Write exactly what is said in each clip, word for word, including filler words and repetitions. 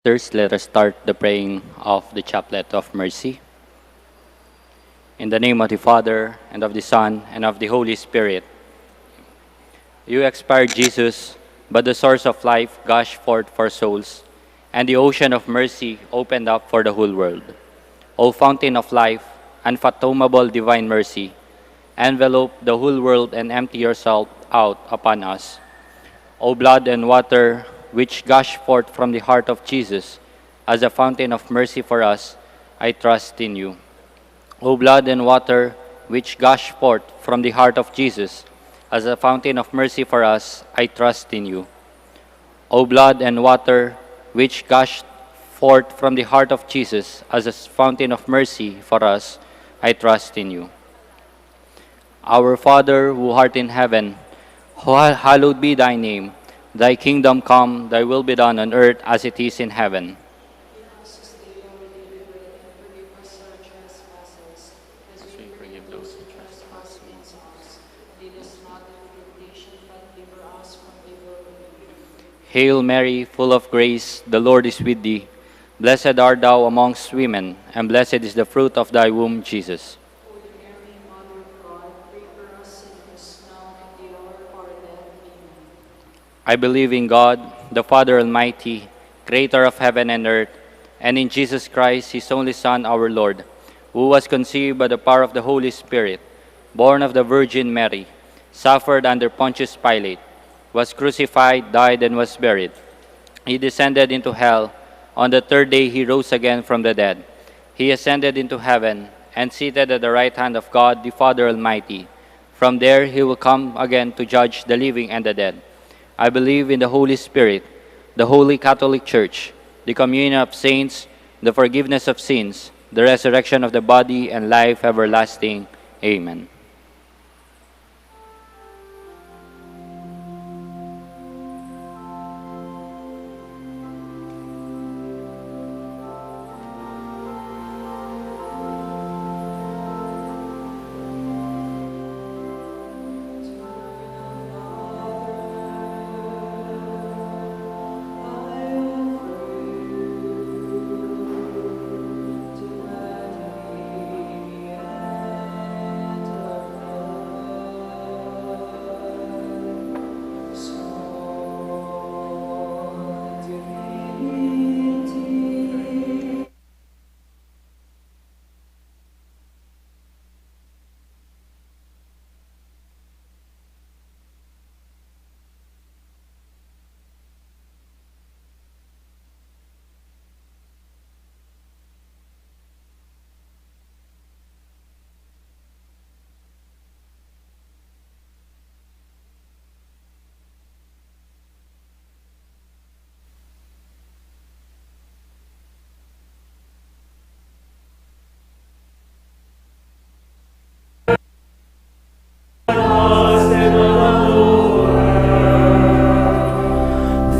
First, let us start the praying of the Chaplet of Mercy. In the name of the Father, and of the Son, and of the Holy Spirit. You expired, Jesus, but the source of life gushed forth for souls, and the ocean of mercy opened up for the whole world. O fountain of life, unfathomable divine mercy, envelope the whole world and empty yourself out upon us. O blood and water which gush forth from the heart of Jesus as a fountain of mercy for us, I trust in you. O blood and water which gush forth from the heart of Jesus as a fountain of mercy for us, I trust in you. O blood and water which gushed forth from the heart of Jesus as a fountain of mercy for us, I trust in you. Our Father, who art in heaven, ha- hallowed be thy name. Thy kingdom come, thy will be done on earth as it is in heaven. Give us this day our daily bread, and forgive us our trespasses, as we forgive those who trespass against us. Lead us not into temptation, but deliver us from evil. Hail Mary, full of grace, the Lord is with thee. Blessed art thou amongst women, and blessed is the fruit of thy womb, Jesus. Holy Mary, Mother of God, pray for us sinners, now and at the hour of our death. Amen. I believe in God, the Father Almighty, creator of heaven and earth, and in Jesus Christ, his only Son, our Lord, who was conceived by the power of the Holy Spirit, born of the Virgin Mary, suffered under Pontius Pilate, was crucified, died, and was buried. He descended into hell. On the third day he rose again from the dead. He ascended into heaven, and seated at the right hand of God, the Father Almighty. From there he will come again to judge the living and the dead. I believe in the Holy Spirit, the Holy Catholic Church, the communion of saints, the forgiveness of sins, the resurrection of the body, and life everlasting. Amen.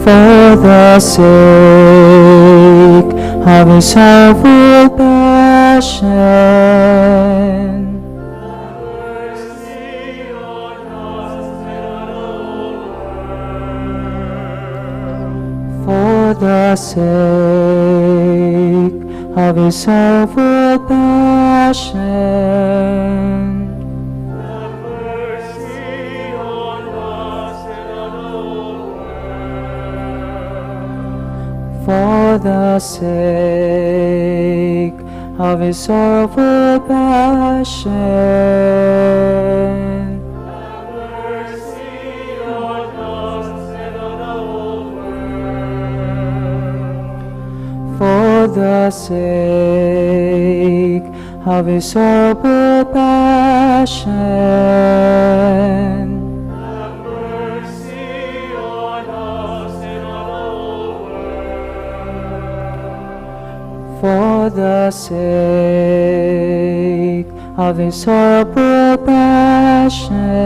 For the sake of his sorrowful passion. For the sake of his sorrowful passion. For the sake of his sorrowful passion. For the sake of his sorrowful passion. For the sake of his sorrowful passion.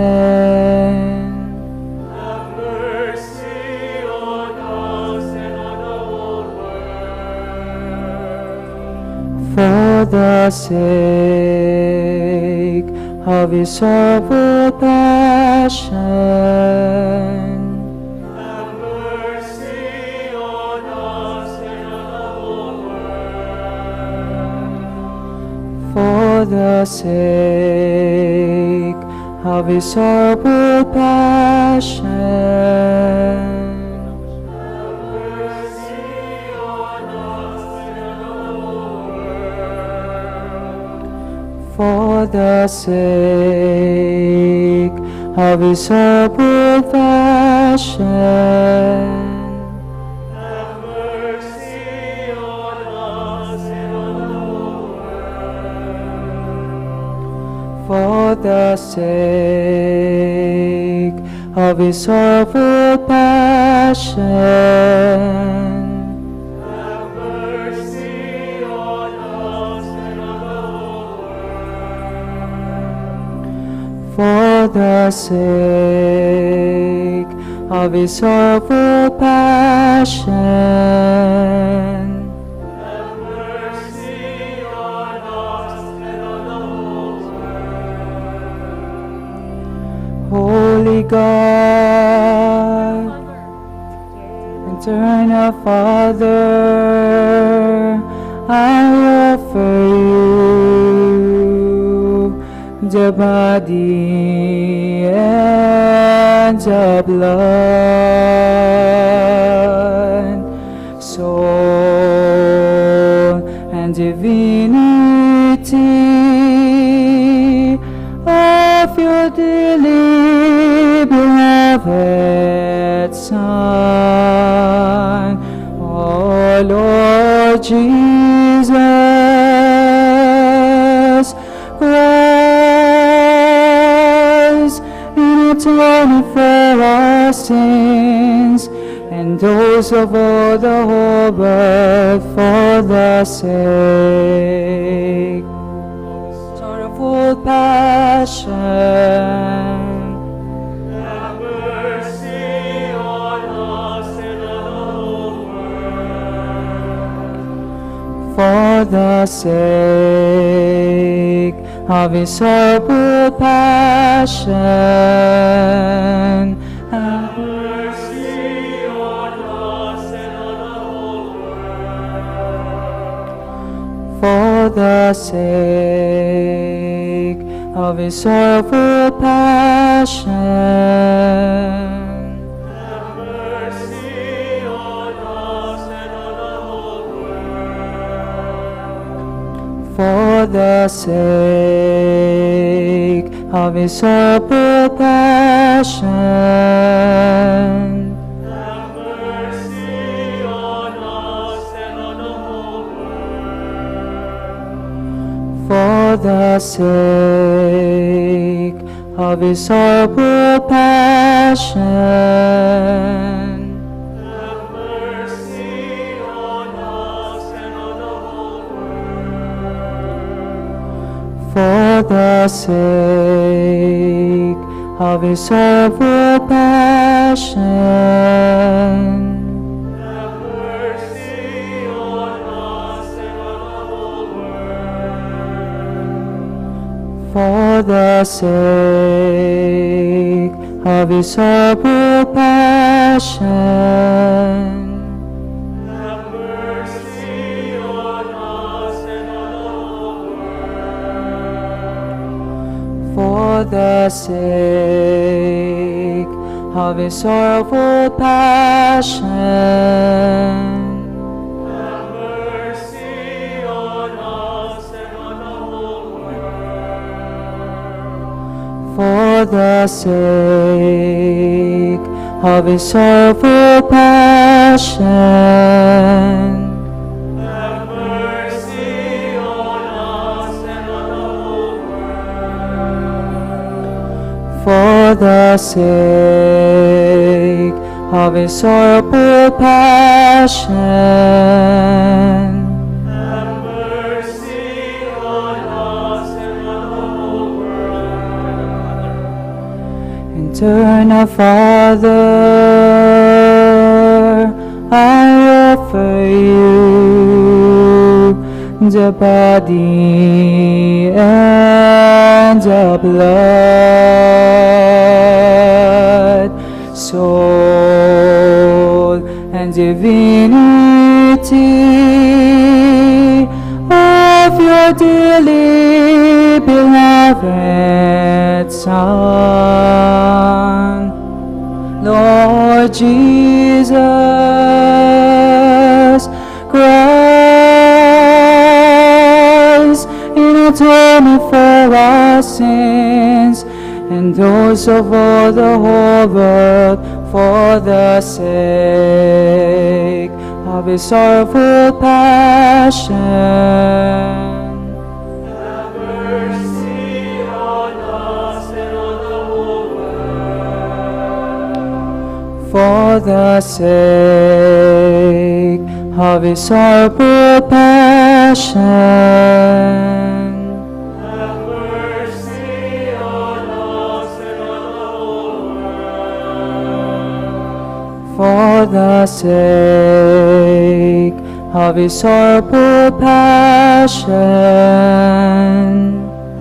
For the sake of his sorrowful passion. the sake of his sorrowful passion. For the sake of his sorrowful passion. Have mercy on us and on the whole world. For the sake of his sorrowful passion. Have mercy on us and on the whole world. For the sake of his sorrowful passion. Have mercy on us and on the whole world. Holy God, eternal Father, I offer you the body and the blood, soul and divinity of your dearly beloved Son, our Lord Jesus Christ, in atoning for our sins and those of all the whole world, for the sake sorrowful passion. Have mercy on us and on the whole world. For the sake of his sorrowful passion. Have mercy on us and on the whole world. For the sake of his sorrowful passion. Have mercy on us and on the whole world. For the sake of his sorrowful passion. Have mercy on us and on the whole world. For the sake of his sorrowful passion. Have mercy on us and on the whole world. For the sake of his sorrowful passion. Have mercy on us and on the whole world. For the sake of his sorrowful passion. Have mercy on us and on the whole world. For the sake of his sorrowful passion. Have mercy on us and on the whole world. For the sake of his sorrowful passion. Have mercy on us and on the whole world. For the sake of his sorrowful passion. Have mercy on us and on the whole world. Eternal Father, I offer you the body and the blood, soul and divinity of your dearly beloved Son. Lord Jesus Christ, in atonement for our sins and those of all the whole world, for the sake of his sorrowful passion. Have mercy on us and on the whole world. For the sake of his sorrowful passion. Have mercy on us and on the whole world. For the sake of his sorrowful passion.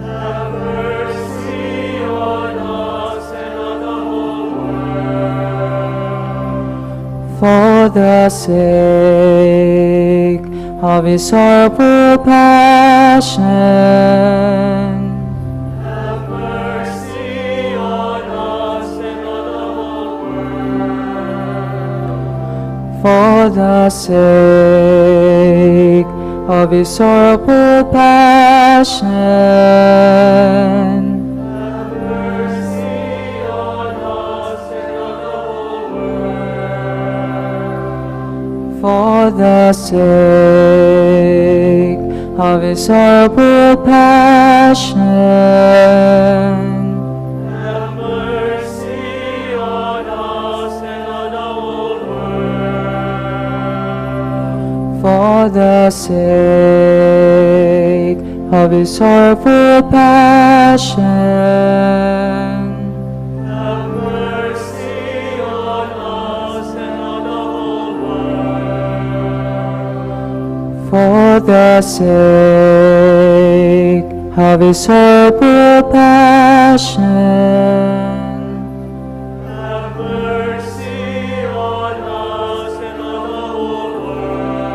Have mercy on us and on the whole world. For the sake of his sorrowful passion. Have mercy on us and on the whole world. For the sake of his sorrowful passion. Have mercy on us and on the whole world. For the sake of his sorrowful passion. Have mercy on us and on the whole world. For the sake of his sorrowful passion. Have mercy on us and on the whole world. For the sake of his sorrowful passion. Have mercy on us and on the whole world.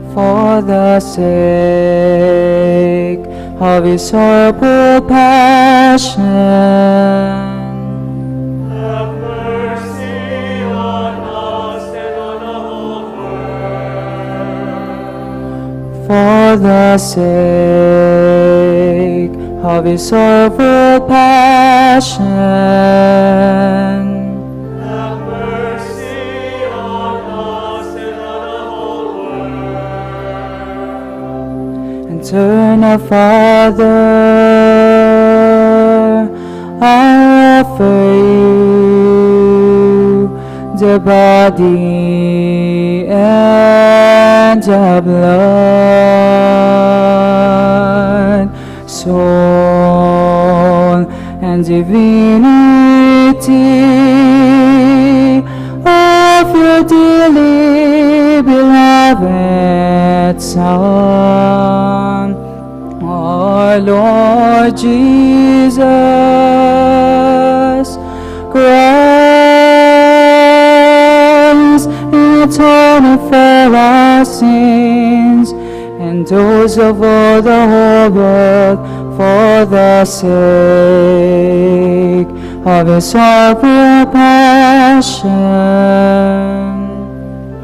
For the sake of his sorrowful passion. Have mercy on us and on the whole world. For the sake of his sorrowful passion. Have mercy on us and on the whole world. And turn, our Father, I offer you the body and the blood, soul and divinity of your dearly beloved Son, our Lord Jesus Christ, in atonement for our sins and those of all the whole world, for the sake of his sorrowful passion.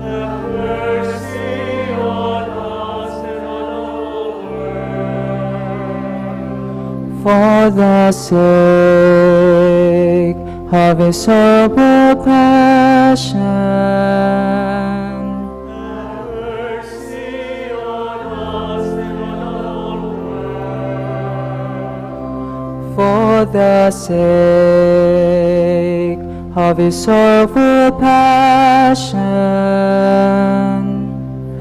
Have mercy on us and on the whole world. For the sake of his sorrowful passion. Have mercy on us and on the whole world. For the sake of his sorrowful passion.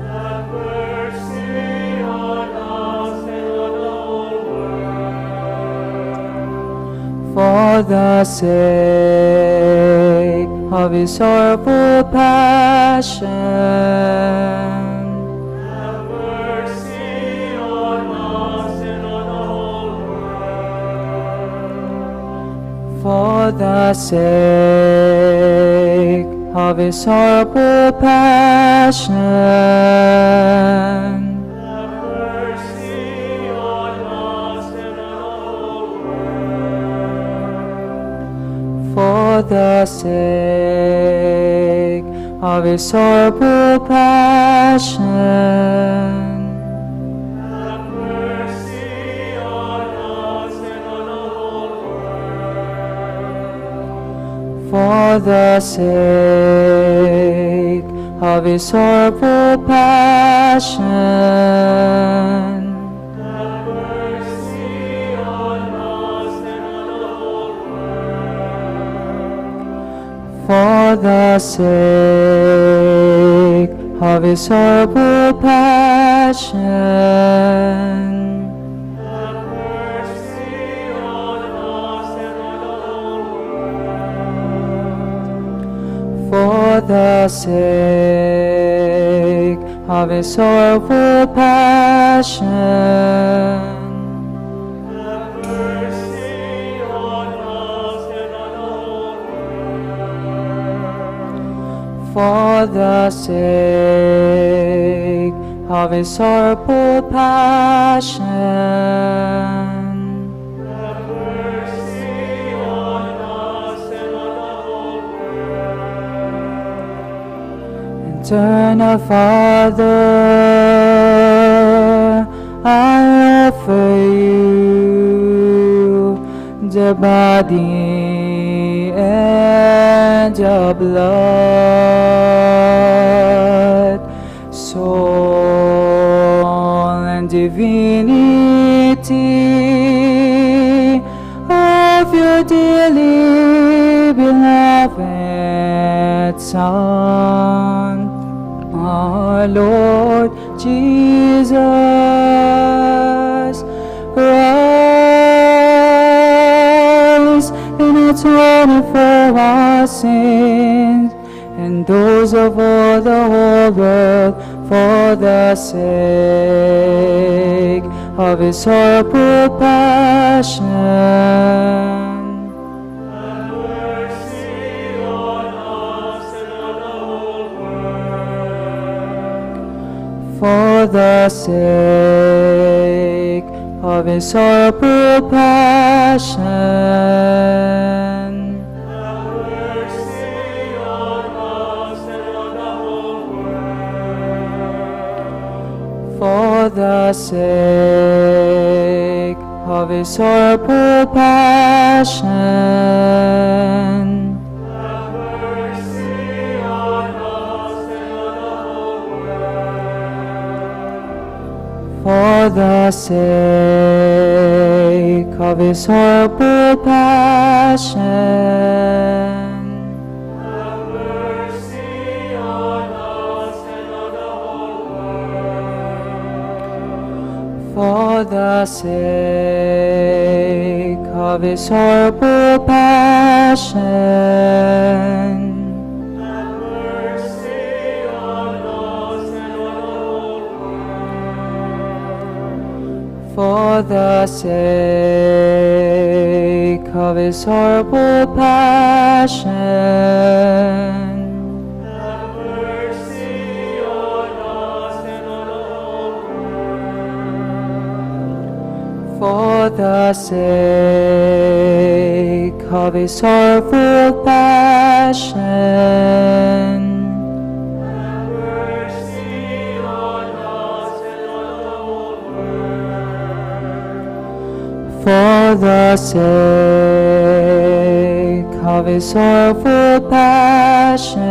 Have mercy on us and on the whole world. For the sake of his sorrowful passion. Have mercy on us and on the whole world. For the sake of his sorrowful passion. Have For the sake of his sorrowful passion. For the sake of his sorrowful passion. For the sake of his sorrowful passion. For the sake of his sorrowful passion. For the sake of his sorrowful passion. And turn, O Father, I offer you the body and the blood, soul and divinity of your dearly beloved Son, our Lord Jesus Christ, in atonement for our sins and those of all the whole world, for the sake of his sorrowful passion. For the sake of his sorrowful passion. For the sake of his sorrowful passion. For the sake of his sorrowful passion. For the sake of his sorrowful passion. For the sake of his sorrowful passion. For the sake of his sorrowful passion. For the sake of his sorrowful passion.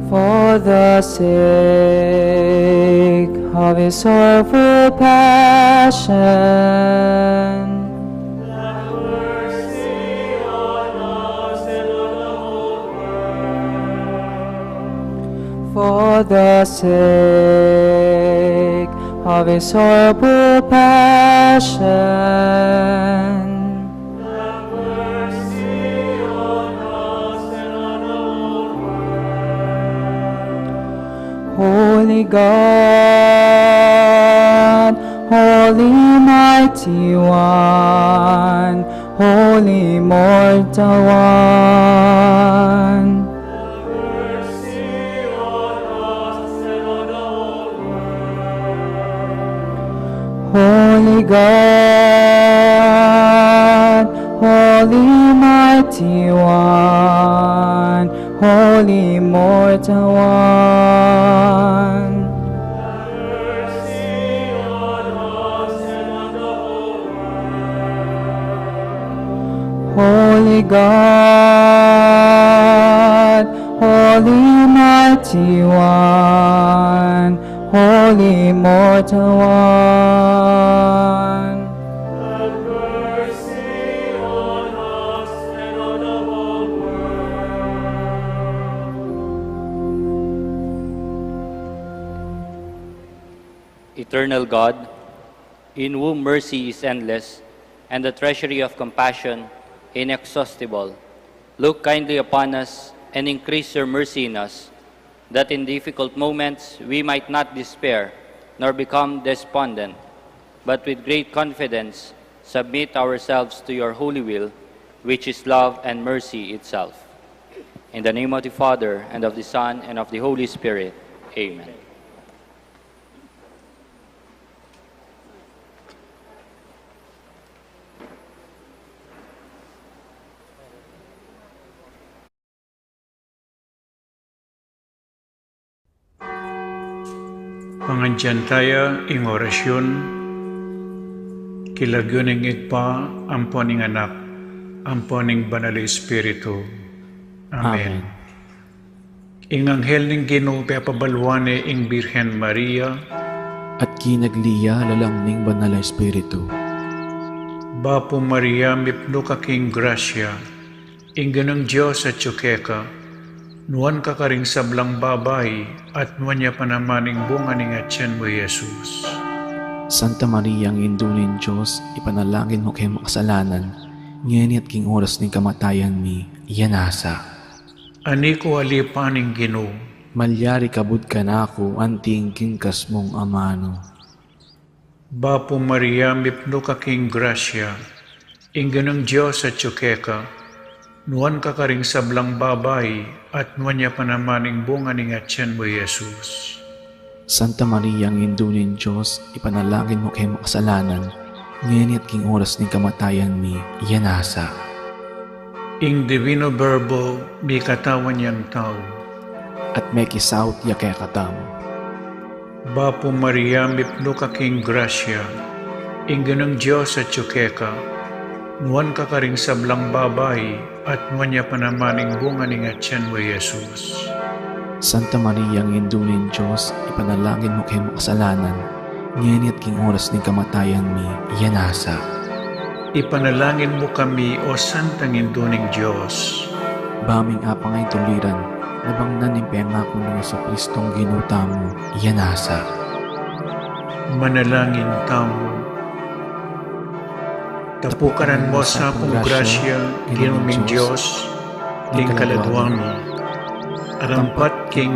For the sake of his sorrowful passion. For the sake of his sorrowful passion. Holy God, Holy Mighty One, Holy Immortal One. Holy God, Holy Mighty One, Holy Immortal One. Holy God, Holy Mighty One, Holy Immortal One. Have mercy on us and on the whole world. Eternal God, in whom mercy is endless and the treasury of compassion inexhaustible, look kindly upon us and increase your mercy in us, that in difficult moments we might not despair nor become despondent, but with great confidence submit ourselves to your holy will, which is love and mercy itself. In the name of the Father, and of the Son, and of the Holy Spirit. Amen. Pangadyan taya ing orasyun. King lagyu ning Ibpa, ampo ning Anak, ampo ning Banal a Espiritu. Amen. Amen. Ing anghel ning Ginu pepabaluan ne ing Birhen Maria. At kinagli ya lalam ning Banal a Espiritu. Bapu Maria, mipnu ka king grasya, ing Ginung Dios atyu keka, nuan ka karing sablang babai, at nuan ya pa naman ing bunga ning atyan mu, i Jesus. Santa Maria, Indu ning Dios, ipanalangin mu keng makasalanan, ngeni at king oras ning kamatayan mi. Amen. Ani ku alipan ing Ginu. Malyari kabud kanaku anti ing kingkas mung amanu. Bapu Maria, mipnu ka king grasya, ing Ginung Dios atyu keka, nuan ka karing sablang babai, at nuan ya pa naman ing bunga ning atyan mu, i Jesus. Santa Maria, Indu ning Dios, ipanalangin mu keng makasalanan, ngeni at king oras ning kamatayan mi. Amen. Ing Divino Verbo mikatawan yang tau. At mekisaut ya kekatamu. Bapu Maria, mipnu ka king grasya, ing Ginung Dios atyu keka, nuan ka karing sablang babai, at nuan ya pa naman ing bunga ning atyan mu, i Jesus. Santa Maria, Indu ning Dios, ipanalangin mu keng makasalanan, ngeni at king oras ning kamatayan mi. Amen. Ipanalangin mu kami, o Santang Indu ning Dios. Ba ming apang ay tuliran, nabangnan ing pengaku nang Jesucristong Ginu tamu. Amen. Manalangin tamu. Tapukanan mu sa pung grasya, Ginu ming Dios, king kaladua mi. Arampat king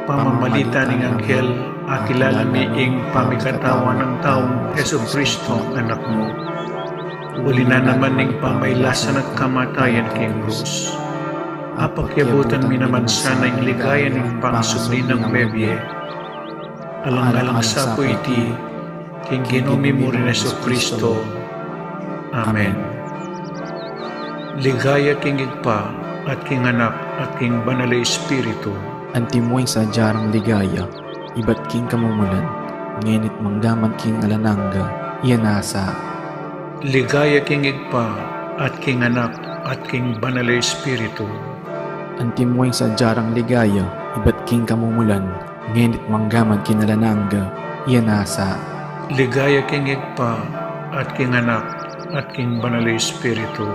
pamamalit ning anghel, akilala mi ing pamikatawan nang taung Jesucristo, Anak mu. Uli na naman ning pamailasan at kamatayan king krus, apakyabutan mi naman sana ing ligaya ning pangasubli nang mebie. Alang-alang sa pu iti, king Ginu mi mu ring Jesucristo. Amen. Ligaya king Ibpa, at king Anak, at king Banal a Espiritu. Antimo ing sadya rang ligaya, ibat king kamumulan, ngeni't manggaman king alang angga. Amen. Ligaya king Ibpa, at king Anak, at king Banal a Espiritu. Antimo ing sadya rang ligaya, ibat king kamumulan, ngeni't manggaman king alang angga. Amen. Ligaya king Ibpa, at king Anak, at king Banal a Espiritu.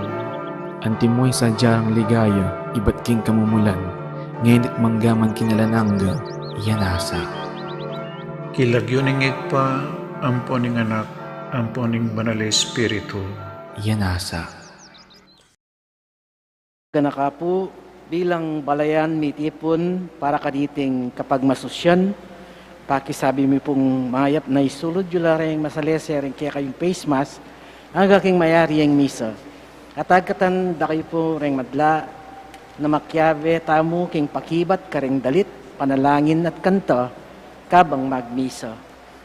Antimo ing sadya rang ligaya, ibat king kamumulan, ngeni't manggaman king alang angga. Amen. King lagyu ning Ibpa, ampo ning Anak, ampo ning Banal a Espiritu. Amen. Ganaka pu, bilang balayan mitipun para kaniting kapagmasusyan, pakisabi mi pung mayap na isulud yu la reng masalese reng kekayung face mask, angga king mayari yang misa. At agkatan da kayu pu reng madla na makiabe tamu king pakibat kareng dalit, panalangin at kanta, kabang magmisa.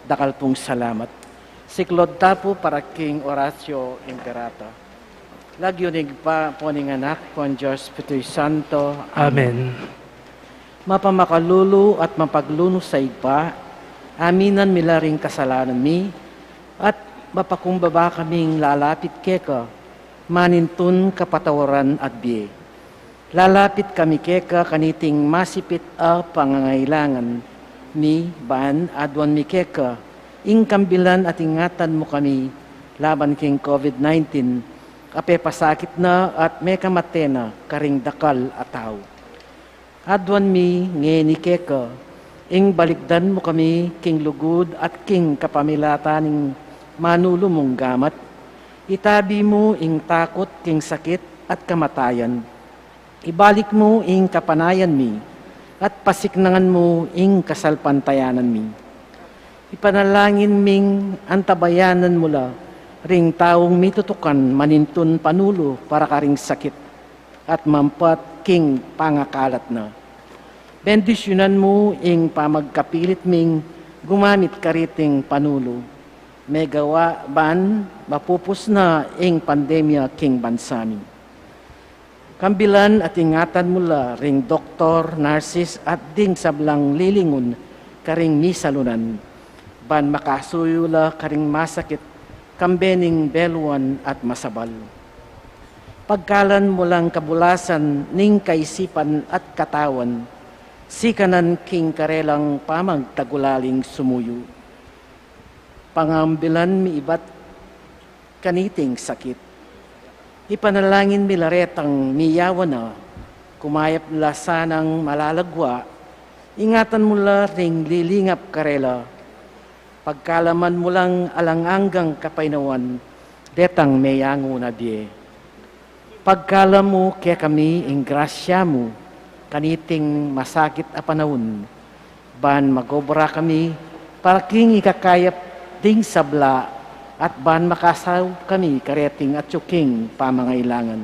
Dakal pung salamat. Siklaud ta pu para king Oratio Imperata. Lagyu ning Ibpa, ampo ning Anak, ampo ning Dios Espiritu Santo. Amen. Mapamakalulu at mapaglunus a Ibpa, aminan mi la ring kasalanan mi, at mapakumbaba kaming lalapit keka, manintun kapatawaran at bie. Lalapit kami keka kaniting masipit a pangangailangan mi, ban aduan mi keka ing kambilan at ingatan mu kami laban king COVID nineteen, a pepasakit na at mekamate na karing dakal a tau. Aduan mi ngeni keka, ing balikdan mu kami king lugud at king kapamilatan ning manulu mung gamat. Itabi mu ing takut king sakit at kamatayan. Ibalik mu ing kapanayan mi, at pasiknangan mu ing kasalpantayanan mi. Ipanalangin ming antabayanan mu la ring taung mitutukan manintun panulu para karing sakit at mampat king pangakalat na. Bendisyunan mu ing pamagkapilit ming gumamit kariting panulu. Megawa ban mapupus na ing pandemya king bansa mi. Kambilan at ingatan mu la ring doktor, narsis, at ding sablang lilingun karing misalunan, ban makasuyu la karing masakit, kambe ning beluan at masabal. Pagkalan mu lang kabulasan ning kaisipan at katawan, sikanan king karelang pamagtagulaling sumuyu. Pangambilan mi ibat kaniting sakit. Ipanalangin mi la retang miyawa na, kumayap la sanang malalagwa, ingatan mu la ring lilingap karela, pagkalaman mu lang alang anggang kapaynawan, detang meyangu na bie. Pagkalam mu kekami ing grasya mu, kaniting masakit a panaun, ban magobra kami, para king ikakayap ding sabla, at ban makasaup kami kareting atyu king pamangailangan.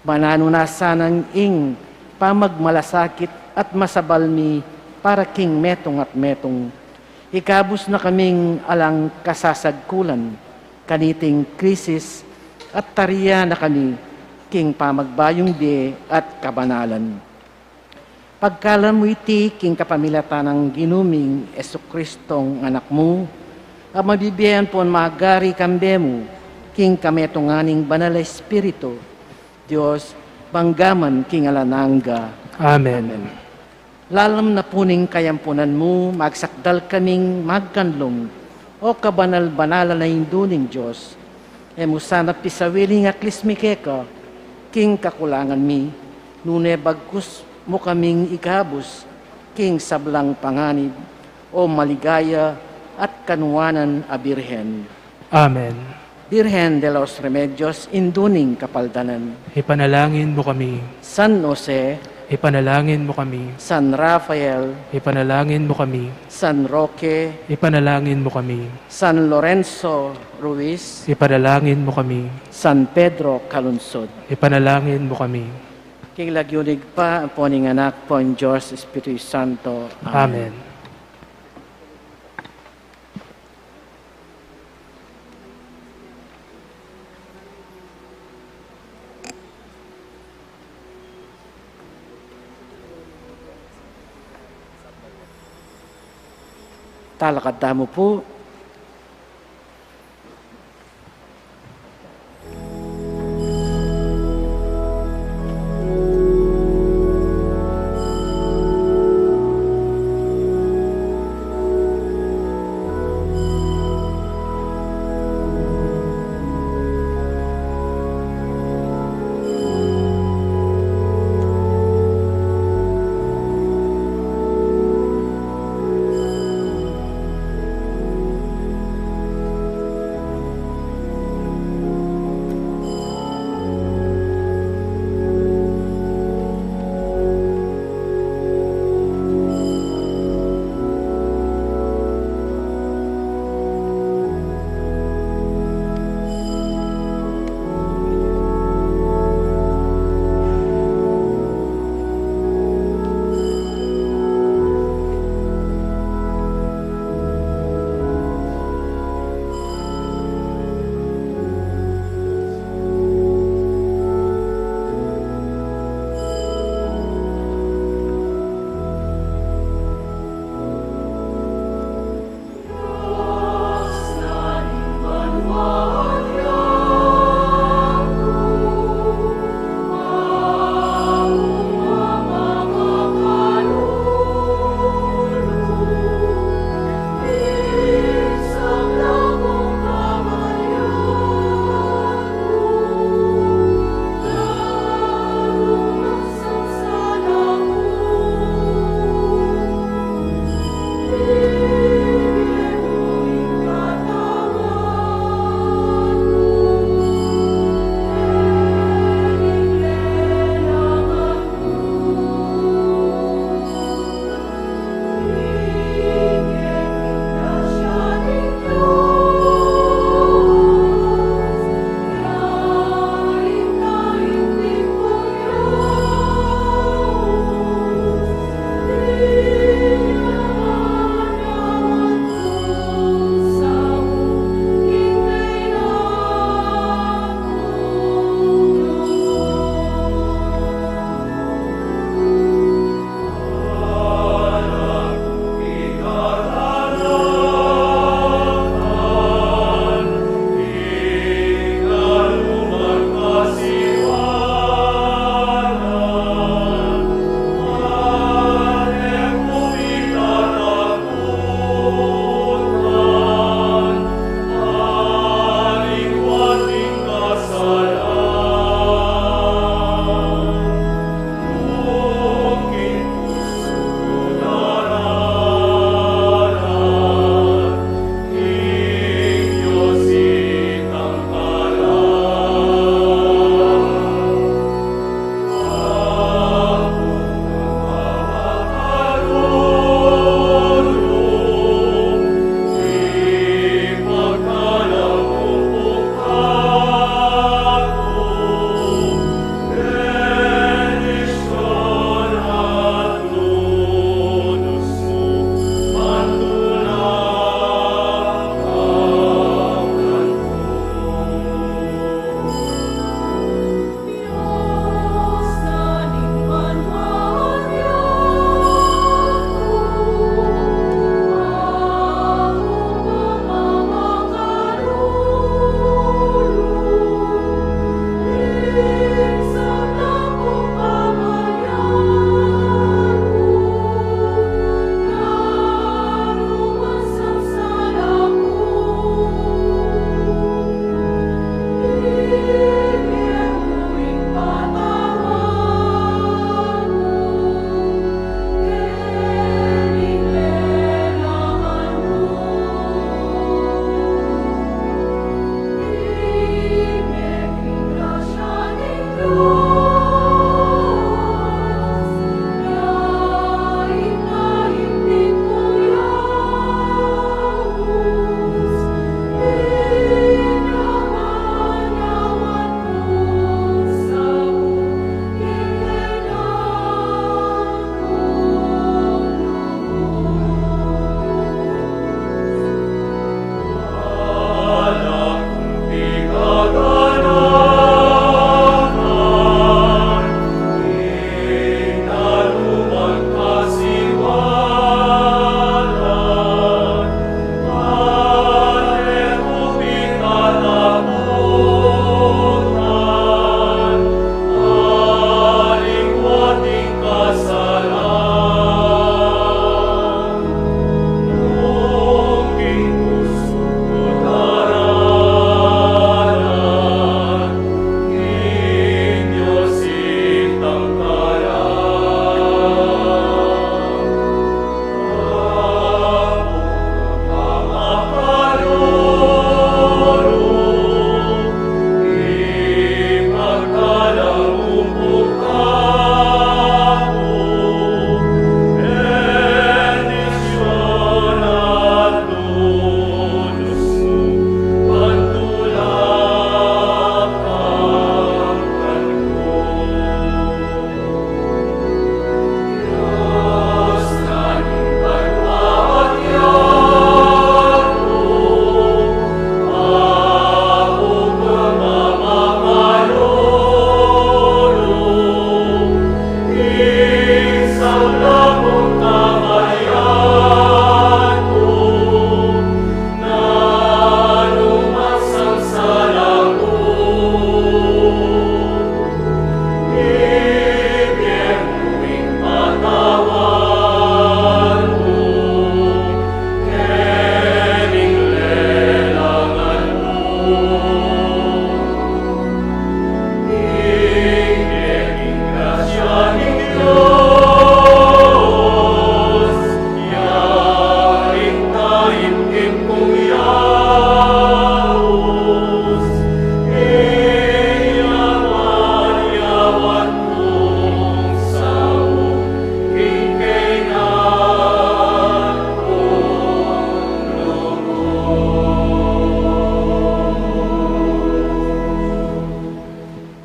Mananu na sanang ing pamagmalasakit at masabal mi para king metung at metung. Ikabus na kaming alang kasasagkulan, kaniting krisis, at tarian na kami king pamagbayung bie at kabanalan. Pagkalam mu iti king kapamilatan nang Ginu ming Jesucristong Anak mu, a mabibie ampon magari kambe mu, king kametungan ning Banal a Espiritu, Dios, mangga man king alang angga. Amen. Lalam na pu ning kayampunan mu, magsakdal kaming magkanlung, o kabanal-banalan a Indu ning Dios. E mu sana pisawili ing aklis mi keka king kakulangan mi, nune bagkus mu kaming ikabus king sablang panganib, o maligaya at kanuanan a Birhen. Amen. Birhen de los Remedios, Indu ning Kapaldanan. Ipanalangin mu kami. San Jose. Ipanalangin mu kami. San Rafael. Ipanalangin mu kami. San Roque. Ipanalangin mu kami. San Lorenzo Ruiz. Ipanalangin mu kami. San Pedro Calungsod. Ipanalangin mu kami. King lagyu ning Ibpa, ampo ning Anak, ampo ning Dios Espiritu Santo. Amen. Amen. Talakad tamu pu.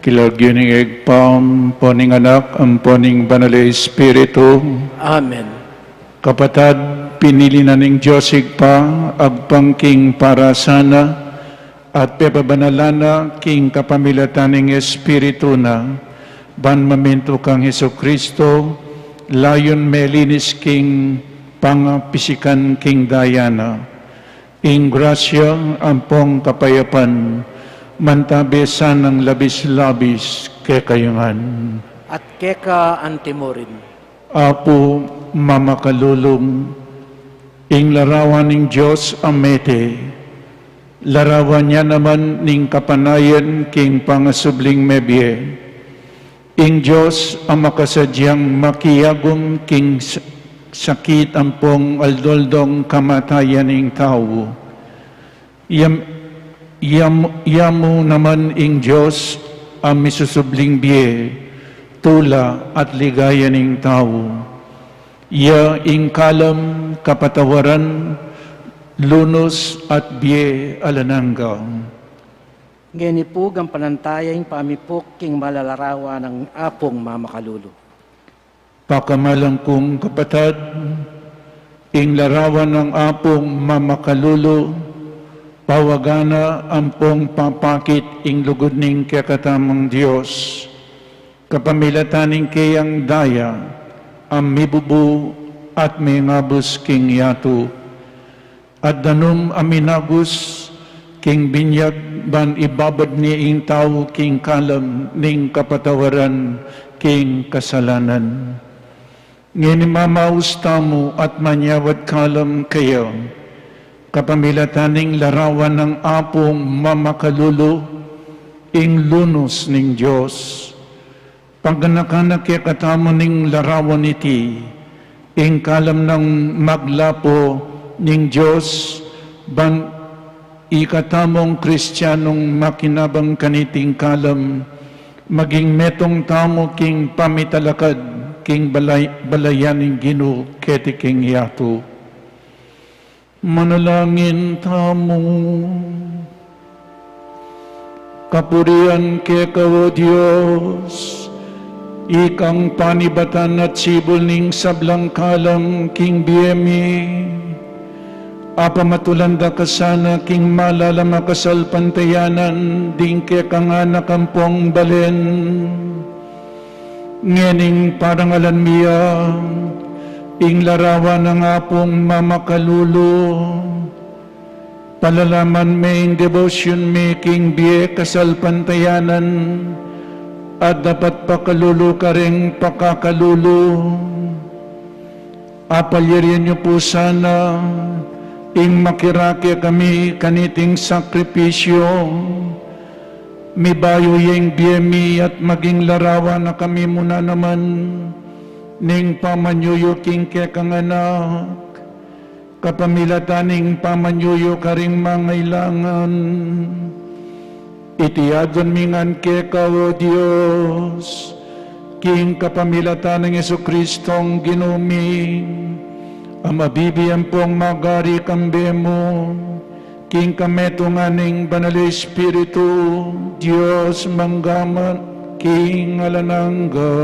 King lagyu ning Ibpa, ampo ning Anak, ampo ning Banal a Espiritu. Amen. Kapatad, pinili na ning Dios Ibpa, agpang king parasana, at pepabanalan na king kapamilatan ning Espiritu na, ban mamintu kang Jesucristo, layun melinis king pangapisikan king daya na. Ing grasya ampong kapayapan, mantabe sanang labis-labis kekayu ngan. At keka antimurin. Apu mamakalulu, ing larawan ning Dios a mete, larawan ya naman ning kapanayan king pangasubling mebie. Ing Dios a makasadyang makiagum king s-, sakit ampong aldo-aldong kamatayan ning tau. Yam-, yam-, yamu naman ing Dios a misusubling bie, tula at ligaya ning tau. Ya ing kalam, kapatawaran, lunus at bie alang angga. Ngeni pu, gampanan taya ing pamipuk king malalarawang Apung mamakalulu. Pakamalan kung kapatad, ing larawan nang Apung mamakalulu, pawagan na ampong papakit ing lugud ning kekatamung Dios, kapamilatan ning keyang daya a mibubu at mengabus king yatu. At danum a minagus king binyag ban ibabad ne ing tau king kalam ning kapatawaran king kasalanan. Ngeni mamaus tamu at manyawad kalam keya, kapamilatan ning larawan nang Apung mamakalulu, ing lunus ning Dios. Paganakan na kekatamu ning larawan iti, ing kalam nang maglapo ning Dios, ban ikatamung Kristianung makinabang kaniting kalam, maging metung tamu king pamitalakad king balay-, balayan ning Ginu keti king yatu. Manalangin tamu. Kapurian keka, o Dios, ikang panibatan at sibul ning sablang kalam king bie mi. Apamatulan da ka sana king malalam a kasalpantayanan ding kekang anak ampong balen. Ngening parangalan mi ya, ing larawan nang Apung mamakalulu, palalaman me ing debosyun mi king bie kasalpantayanan, at dapat pakalulu karing pakakalulu. Apalyarian yu pu sana, ing makirake kami kaniting sakripisyu, mibayu ya ing bie mi at maging larawan na kami mu na naman, ning pamanyuyu king kekang anak, kapamilatan ning pamanyuyu karing mangailangan. Iti aduan mi ngan keka, o Dios, king kapamilatan nang Jesucristong Ginu mi, a mabibie ampong magari kambe mu, king kametungan ning Banal a Espiritu, Dios mangga man king alang angga.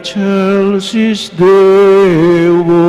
Excelsis Deo.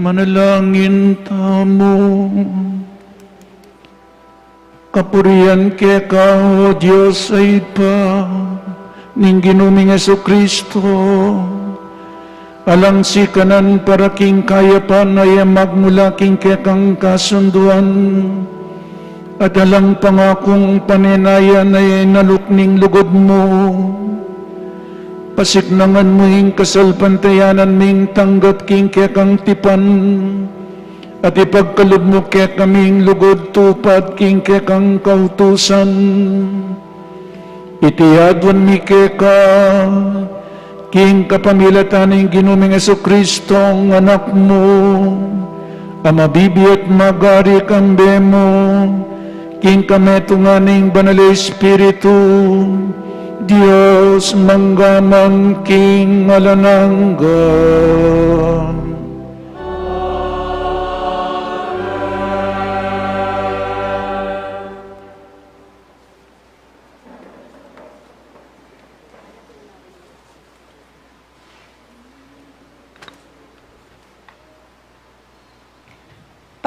Manalangin tamu. Kapurian keka, O Dios, Ibpa ning Ginu ming Jesucristo, alang sikanan para king kayapan a e magmula king kekang kasunduan, at alang pangakung panenayan a e naluk ning lugud mu, pasiknangan mu ing kasalpantayanan ming tanggap king kekang tipan, at ipagkalub mu kekaming lugud tupad king kekang kautusan. Iti aduan mi keka, king kapamilatan ning Ginu ming Jesucristong Anak mu, a mabibie at magari kambe mu, king kametungan ning Banal a Espiritu, Dios mangga man king alang angga.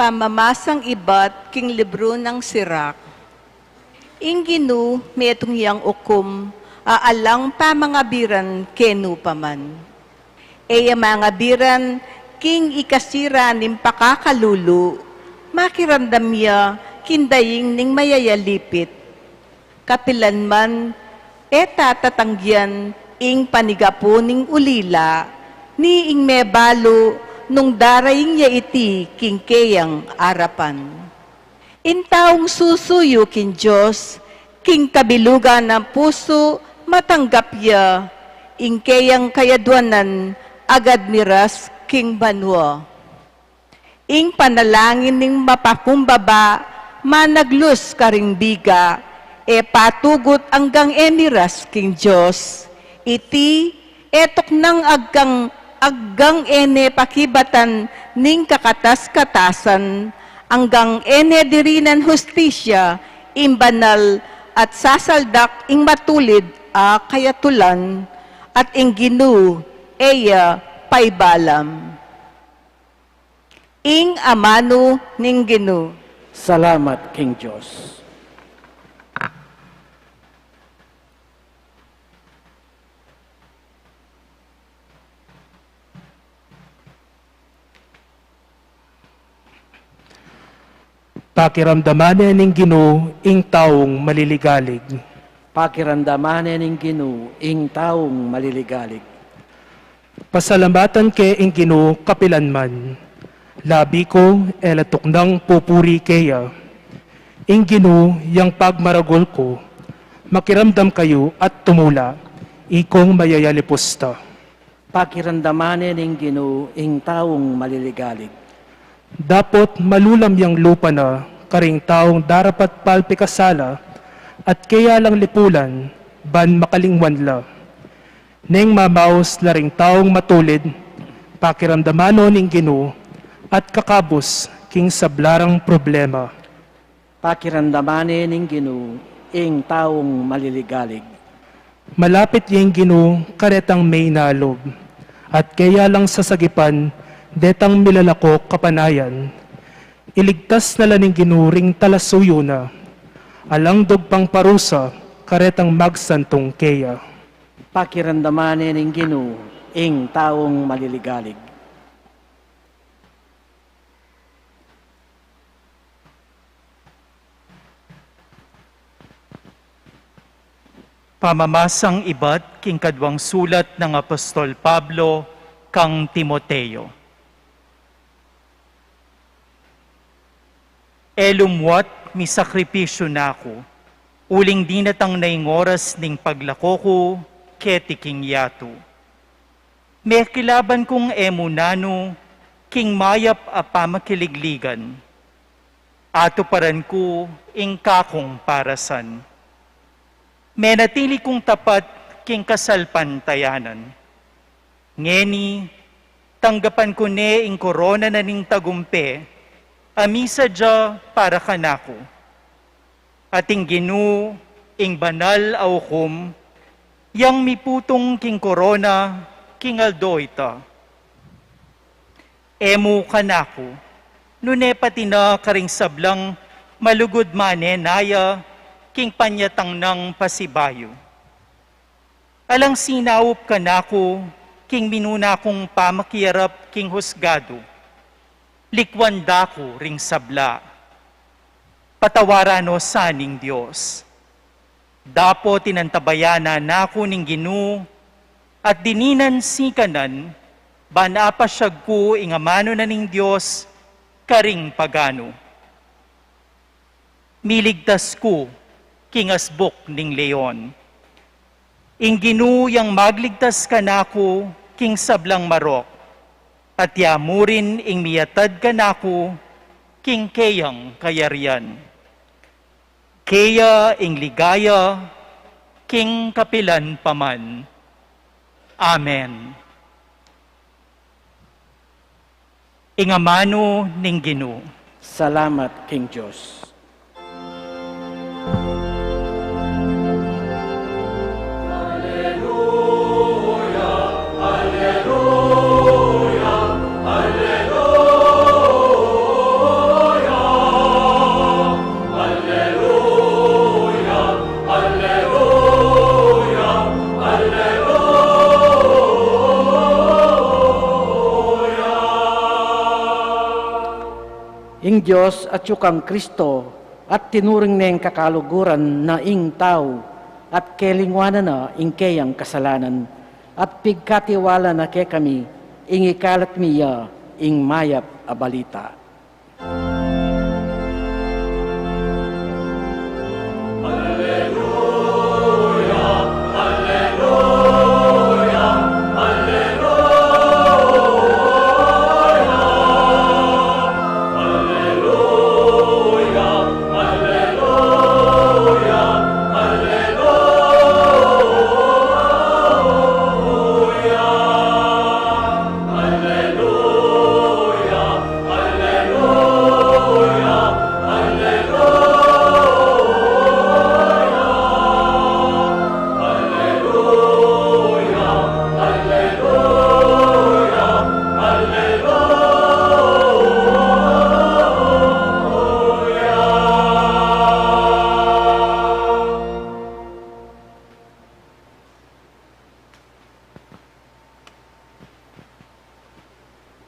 Pamamasang ibat king libru nang Sirak. Ing Ginu metung yang ukum a alang pamangabiran kenu pa man. E ya mangabiran king ikasira ning pakakalulu, makiramdam ya king daing ning mayayalipit. Kapilan man e ta tatanggian ing panigapu ning ulila, ni ing mebalu nung daraing ya iti king keyang arapan. Ing taung susuyu king Dios, king kabilugan nang pusu, matanggap ya ing keyang kayaduanan agad miras king banua. Ing panalangin ning mapakumbaba, managlus karing biga, e patugut anggang e miras king Dios. Iti e tuknang agkang Aggang e ne pakibatan ning kakatas-katasan, anggang e ne dirinan hustisya ing banal at sasaldak ing matulid a kayatulan, at ing Ginu e ya paibalam. Ing amanu ning Ginu. Salamat king Dios. Pakiramdaman ne ning Ginu ing taung maliligalig. Pakiramdaman ne ning Ginu ing taung maliligalig. Pasalamatan ke ing Ginu kapilan man. Labi ku e la tuknang pupuri keya. Ing Ginu yang pagmaragul ku. Makiramdam kayu at tumula, ikong mayayalipus ta. Pakiramdaman ne ning Ginu ing taung maliligalig. Dapot malulam yang lupa na karing taung darapat pal pikasala, at keya lang lipulan ban makalingwan la. Neng mamaus la ring taung matulid, pakiramdaman no ning Ginu, at kakabus king sabla rang problema. Pakiramdaman ne ning Ginu ing taung maliligalig. Malapit ya ing Ginu karetang meinalub, at keya lang sasagipan detang milalako kapanayan. Iligtas na la ning Ginu ring talasuyu na, alang dug pang parusa karetang magsantung keya. Pakiramdaman ne ning Ginu ing taung maliligalig. Pamamasang ibat king kaduang sulat nang Apostol Pablo kang Timoteo. E lumuat misakripisyu na ku, uling dinatang na ing oras ning paglako ku keti king yatu. Mekilaban kung e mu nanu king mayap a pamakiligligan. Atuparan ku ing kakung parasan. Menatili kung tapat king kasalpantayanan. Ngeni, tanggapan ku ne ing korona na ning tagumpe, a misadya para kanaku. At ing Ginu, ing banal a ukum, yang miputung king korona, king aldo ita. E mu kanaku, nune pati na karing sablang malugud manenaya king panyatang nang pasibayu. Alang sinaup kanaku king minuna kung pamakiarap king husgadu. Likwan da ku ring sabla. Patawaran no sa ning Dios. Dapot inantabayanan na ku ning Ginu, at dininan sikanan, ban apasyag ku ing amanu na ning Dios karing paganu. Miligtas ku king asbuk ning leon. Ing Ginu yang magligtas kanaku king sablang marok, at ya mu rin ing miatad kanaku king keyang kayarian. Keya ing ligaya king kapilan pa man. Amen. Ing amanu ning Ginu. Salamat king Dios. Ing Dios atyu kang Kristo, at tinuring neng kakaluguran na ing tau, at kelingwanan na ing keyang kasalanan, at pigkatiwala na kekami ing ikalat mi ya ing mayap a balita.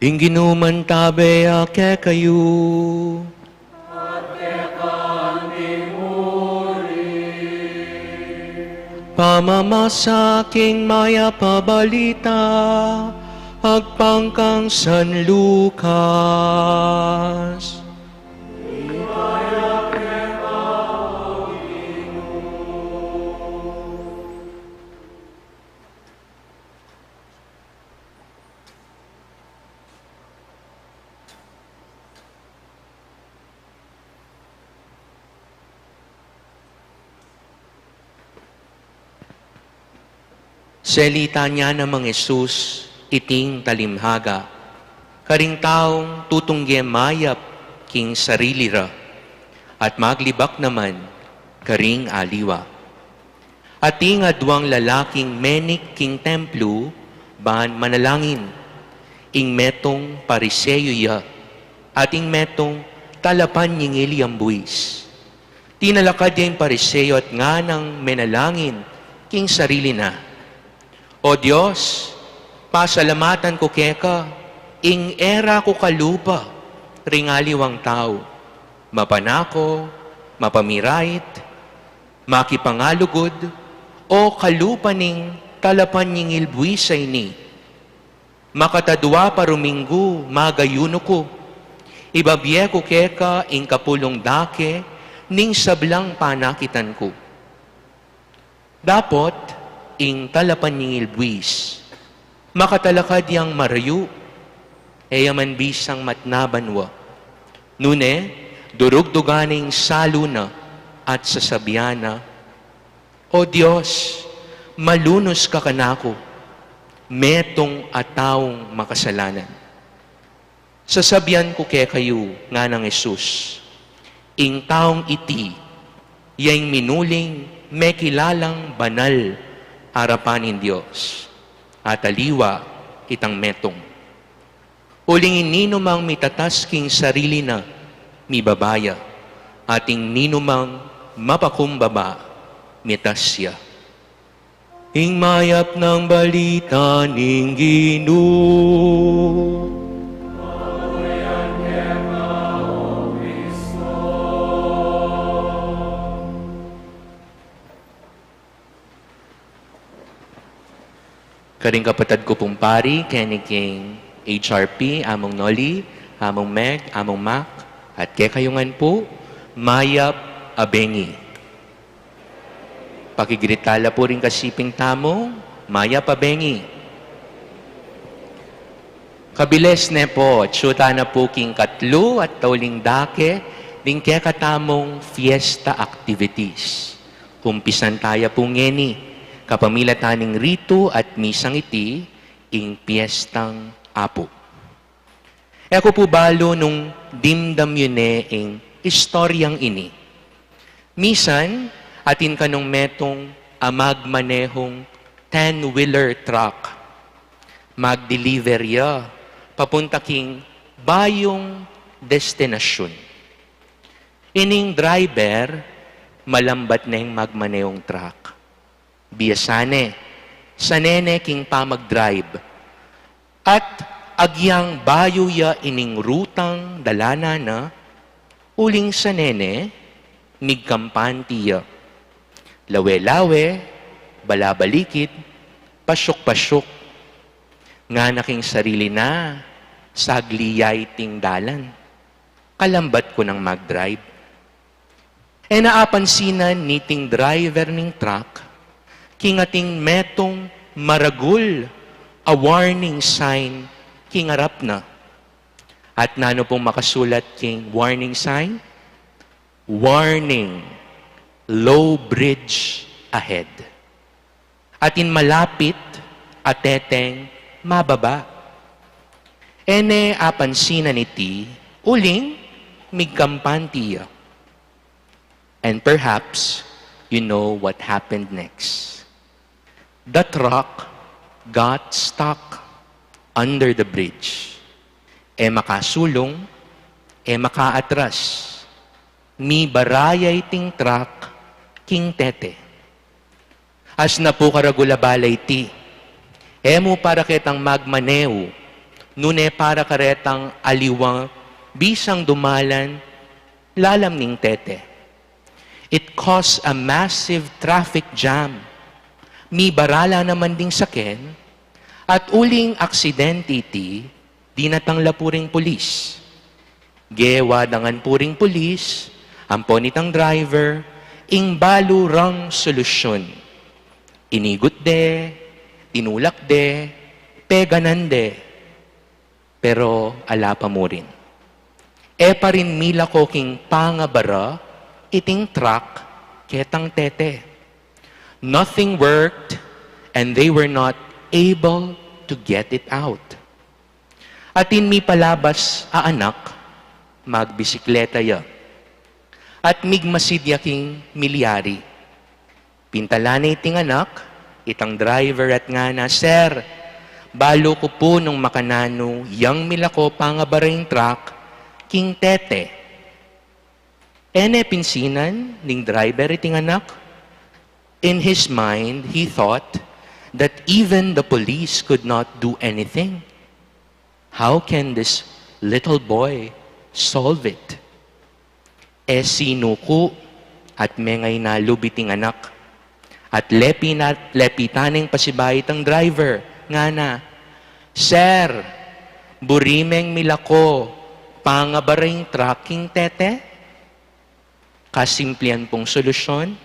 Ing Ginu mantabe ya kekayu. Pamamasa king mayap a balita agpang kang San Lucas. Salitan ya namang Jesus iting talimhaga karing taung tutungge mayap king sarili ra, at maglibak naman karing aliwa. Ating aduang lalaking menik king templu ban manalangin, ing metung Pariseo ya, at ing metung talapan ning ilyang buis. Tinalakad ya ing Pariseo at nganang menalangin king sarili na, "O Dios, pasalamatan ku keka, ing e ra ku kalupa ring aliwang tau, mapanako, mapamirait, makipangalugud, o kalupa ning talapan ning ilbuis a ini. Makatadua pa ruminggu, magayunu ku. Ibabie ku keka ing kapulung dake ning sablang panakitan ku." Dapot ing talapan ning ilbuis, makatalakad yang marayu, e ya man bisang matna banua. Nune, durugdugan na ing salu na at sasabian na, "O Dios, malunus ka kanaku, metung a taung makasalanan." "Sasabian ku kekayu," nganang Jesus, "ing taung iti ya ing minuling mekilalang banal arapan ning Dios, at aliwa itang metung. Uling ing ninumang mitatas king sarili na, mibaba ya, at ing ninumang mapakumbaba, mitas ya." Ing mayap nang balita ning Ginu. Karing kapatad ku pung pari, keni king H R P, Among Noli, Among Meg, Among Mac, at kekayu ngan pu, mayap a bengi. Pakigritan la pu ring kasiping tamu, mayap a bengi. Kabilis ne pu, atyu tana pu king katlu at tauling dake ning kekatamung fiesta activities. Umpisan taya pu ngeni, kapamilatan ning ritu at misang iti, ing Piestang Apu. E ku pu balu nung dimdam yu ne ing istoryang ini. Misan, atin kanung metung a magmanehung ten-wheeler truck. Mag-deliver ya papunta king bayung destinasyun. Ining driver, malambat neng magmanehung truck. Biasa ne, sane ne king pamag-drive. At agyang bayu ya ining rutang dalanan na, uling sane ne, migkampanti ya. Lawe-lawe, balabalikid, pasyuk-pasyuk. Ngana king sarili na, sagli ya iting dalan. Kalambat ku nang mag-drive. E na apansinan niting driver ning truck king atin metung maragul a warning sign king arap na. At nanu pung makasulat king warning sign? "Warning, low bridge ahead." Atin malapit a teteng mababa. E ne apansinan iti, uling migkampanti ya. And perhaps, you know what happened next. The truck got stuck under the bridge. E makasulung, e makaatras. Mibaraya iting truck king tete. Asna pu karagul a bala iti. E mu para ketang magmanehu, Nune para karetang aliwa bisang dumalan lalam ning tete. It caused a massive traffic jam. Mibara la naman ding saken, at uling aksidente iti, dinatang la pu ring pulis. Gewa da ngan pu ring pulis, ampo nitang driver, ing balu rang solusyun. Inigut de, tinulak de, peganan de. Pero ala pa murin. E pa rin milako king pangabara iting truck ketang tete. Nothing worked, and they were not able to get it out. Atin mipalabas a anak, magbisikleta ya. At migmasid ya king milyari. Pintalan ne iting anak, itang driver at ngana, "Sir, balu ku pu nung makananu yang milako pangabara ing truck king tete." E ne pinsinan ning driver iting anak. In his mind, he thought that even the police could not do anything. "How can this little boy solve it?" E sinuku at menga inalub iting anak. At lepi na, lepitan neng pasibayu itang driver, ngana, "Sir, buri meng milako pangabara ing truck king tete?" Kasimplian pung solusyon,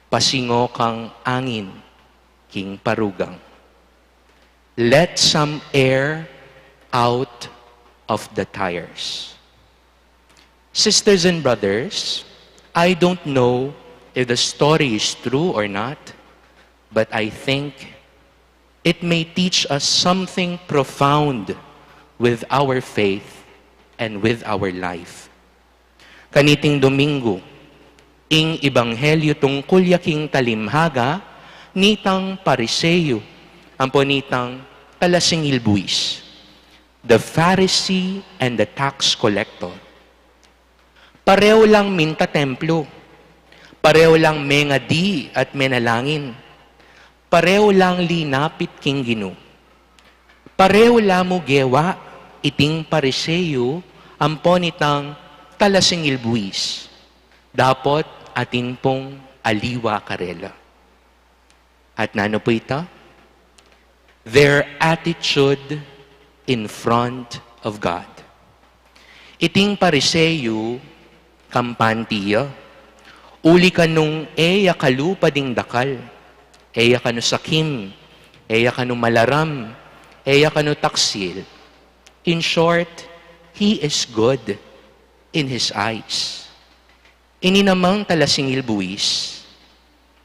pasingo kang angin king parugang. Let some air out of the tires. Sisters and brothers, I don't know if the story is true or not, but I think it may teach us something profound with our faith and with our life. Kaniting Domingo, ing ebanghelyo tungkul ya king talimhaga nitang Pariseo ampo nitang talasingil buis, the Pharisee and the tax collector. Pareho lang minta templo, pareho lang mengadi at menalangin, pareho lang linapit king Ginu. Pareho la mu gewa iting Pariseo ampo nitang talasingil buis. Dapot atin pung aliwa karela. At nanu pu ita? Their attitude in front of God. Iting Pariseo, kampante ya, uli kanung e ya kalupa ding dakal, e ya kanu sakim, e ya kanu malaram, e ya kanu taksil. In short, he is good in his eyes. Ini namang talasingil buis,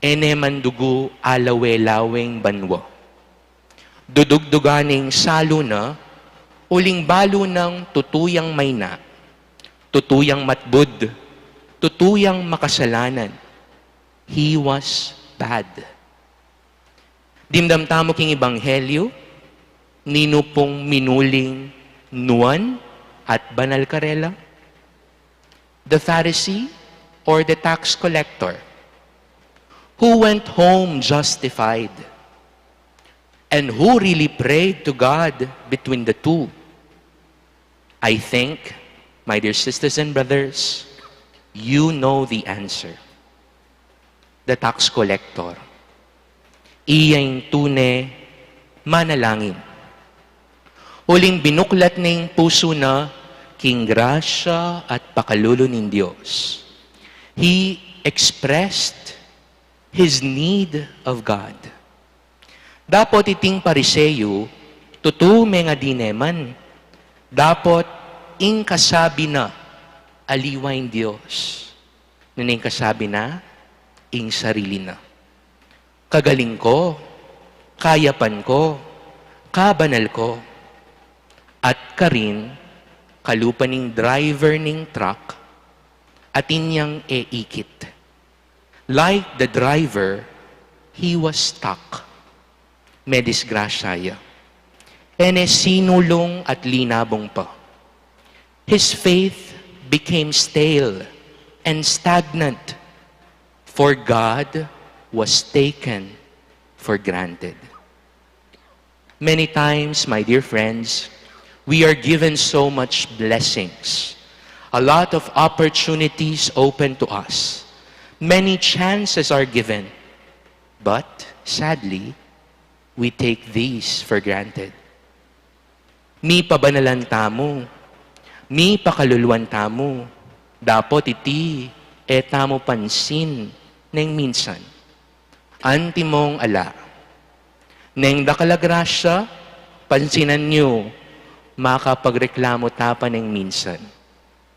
e ne mandugu alawe-laweng banua. Dudugdugan neng salu na, uling balu nang tutu yang maina, tutu yang matbud, tutu yang makasalanan. He was bad. Dimdam tamu king ebanghelyo, ninu pung minuling nuan at banal karela? The Pharisee or the tax collector? Who went home justified? And who really prayed to God between the two? I think, my dear sisters and brothers, you know the answer. The tax collector. Iya ing tune manalangin. Uling binuklat ne ing pusu na king grasya at pakalulu ning Dios. He expressed his need of God. Dapot iting Pariseo, tutu mengadi ne man. Dapot ing kasabi na, aliwa ing Dios. Nune ing kasabi na, ing sarili na. Kagaling ko, kayapan ko, kabanal ko. At karin, kalupa ning driver ning truck, atin yang e ikit. Like the driver, he was stuck. Medisgrasya ya. E ne sinulung at linabung pa. His faith became stale and stagnant, for God was taken for granted. Many times, my dear friends, we are given so much blessings. A lot of opportunities open to us. Many chances are given. But, sadly, we take these for granted. Mipabanalan tamu, mipakaluluan tamu, dapot iti e tamu pansin neng minsan. Antimong ala. Neng dakal a grasya, pansinan yu, makapagreklamu ta pa neng minsan.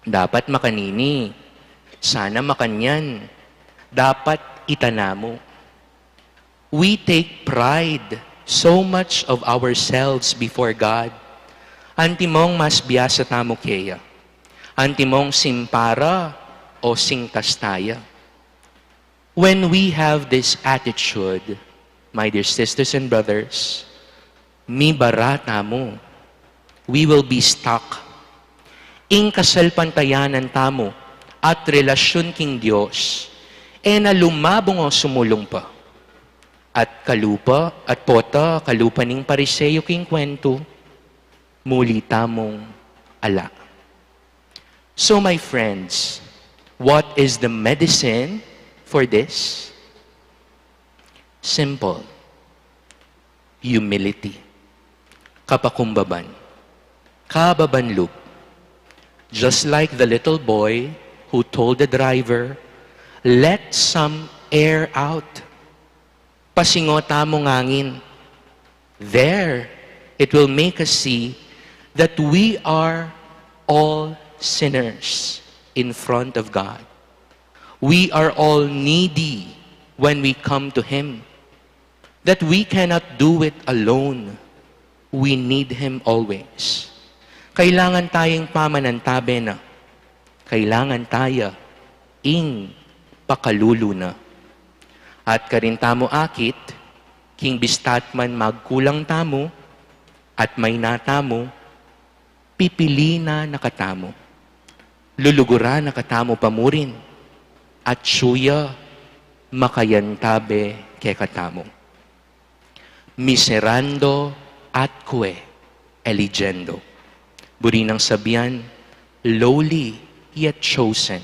Dapat makanini, sana makanyan, dapat ita namu. We take pride so much of ourselves before God. Antimong mas biasa tamu keya. Antimong simpara o singtas taya. When we have this attitude, my dear sisters and brothers, mibara tamu. We will be stuck. Ing kasalpantayanan tamu at relasyun king Dios, e na lumabung o sumulung pa. At kalupa, at pota, kalupa ning Pariseo king kwentu, muli tamung ala. So, my friends, what is the medicine for this? Simple. Humility. Kapakumbaban. Kababan lub. Just like the little boy who told the driver, "Let some air out." Pasingo tamung angin. There, it will make us see that we are all sinners in front of God. We are all needy when we come to Him. That we cannot do it alone. We need Him always. Kailangan tayang pamanantabe na. Kailangan taya ing pakalulu na. At karin tamu akit, king bista't man magkulang tamu, at mayna tamu, pipili na na katamu. Luluguran na katamu pamurin, at suya makayantabe kekatamu. Miserando atque eligiendo. Buri nang sabian, lowly yet chosen.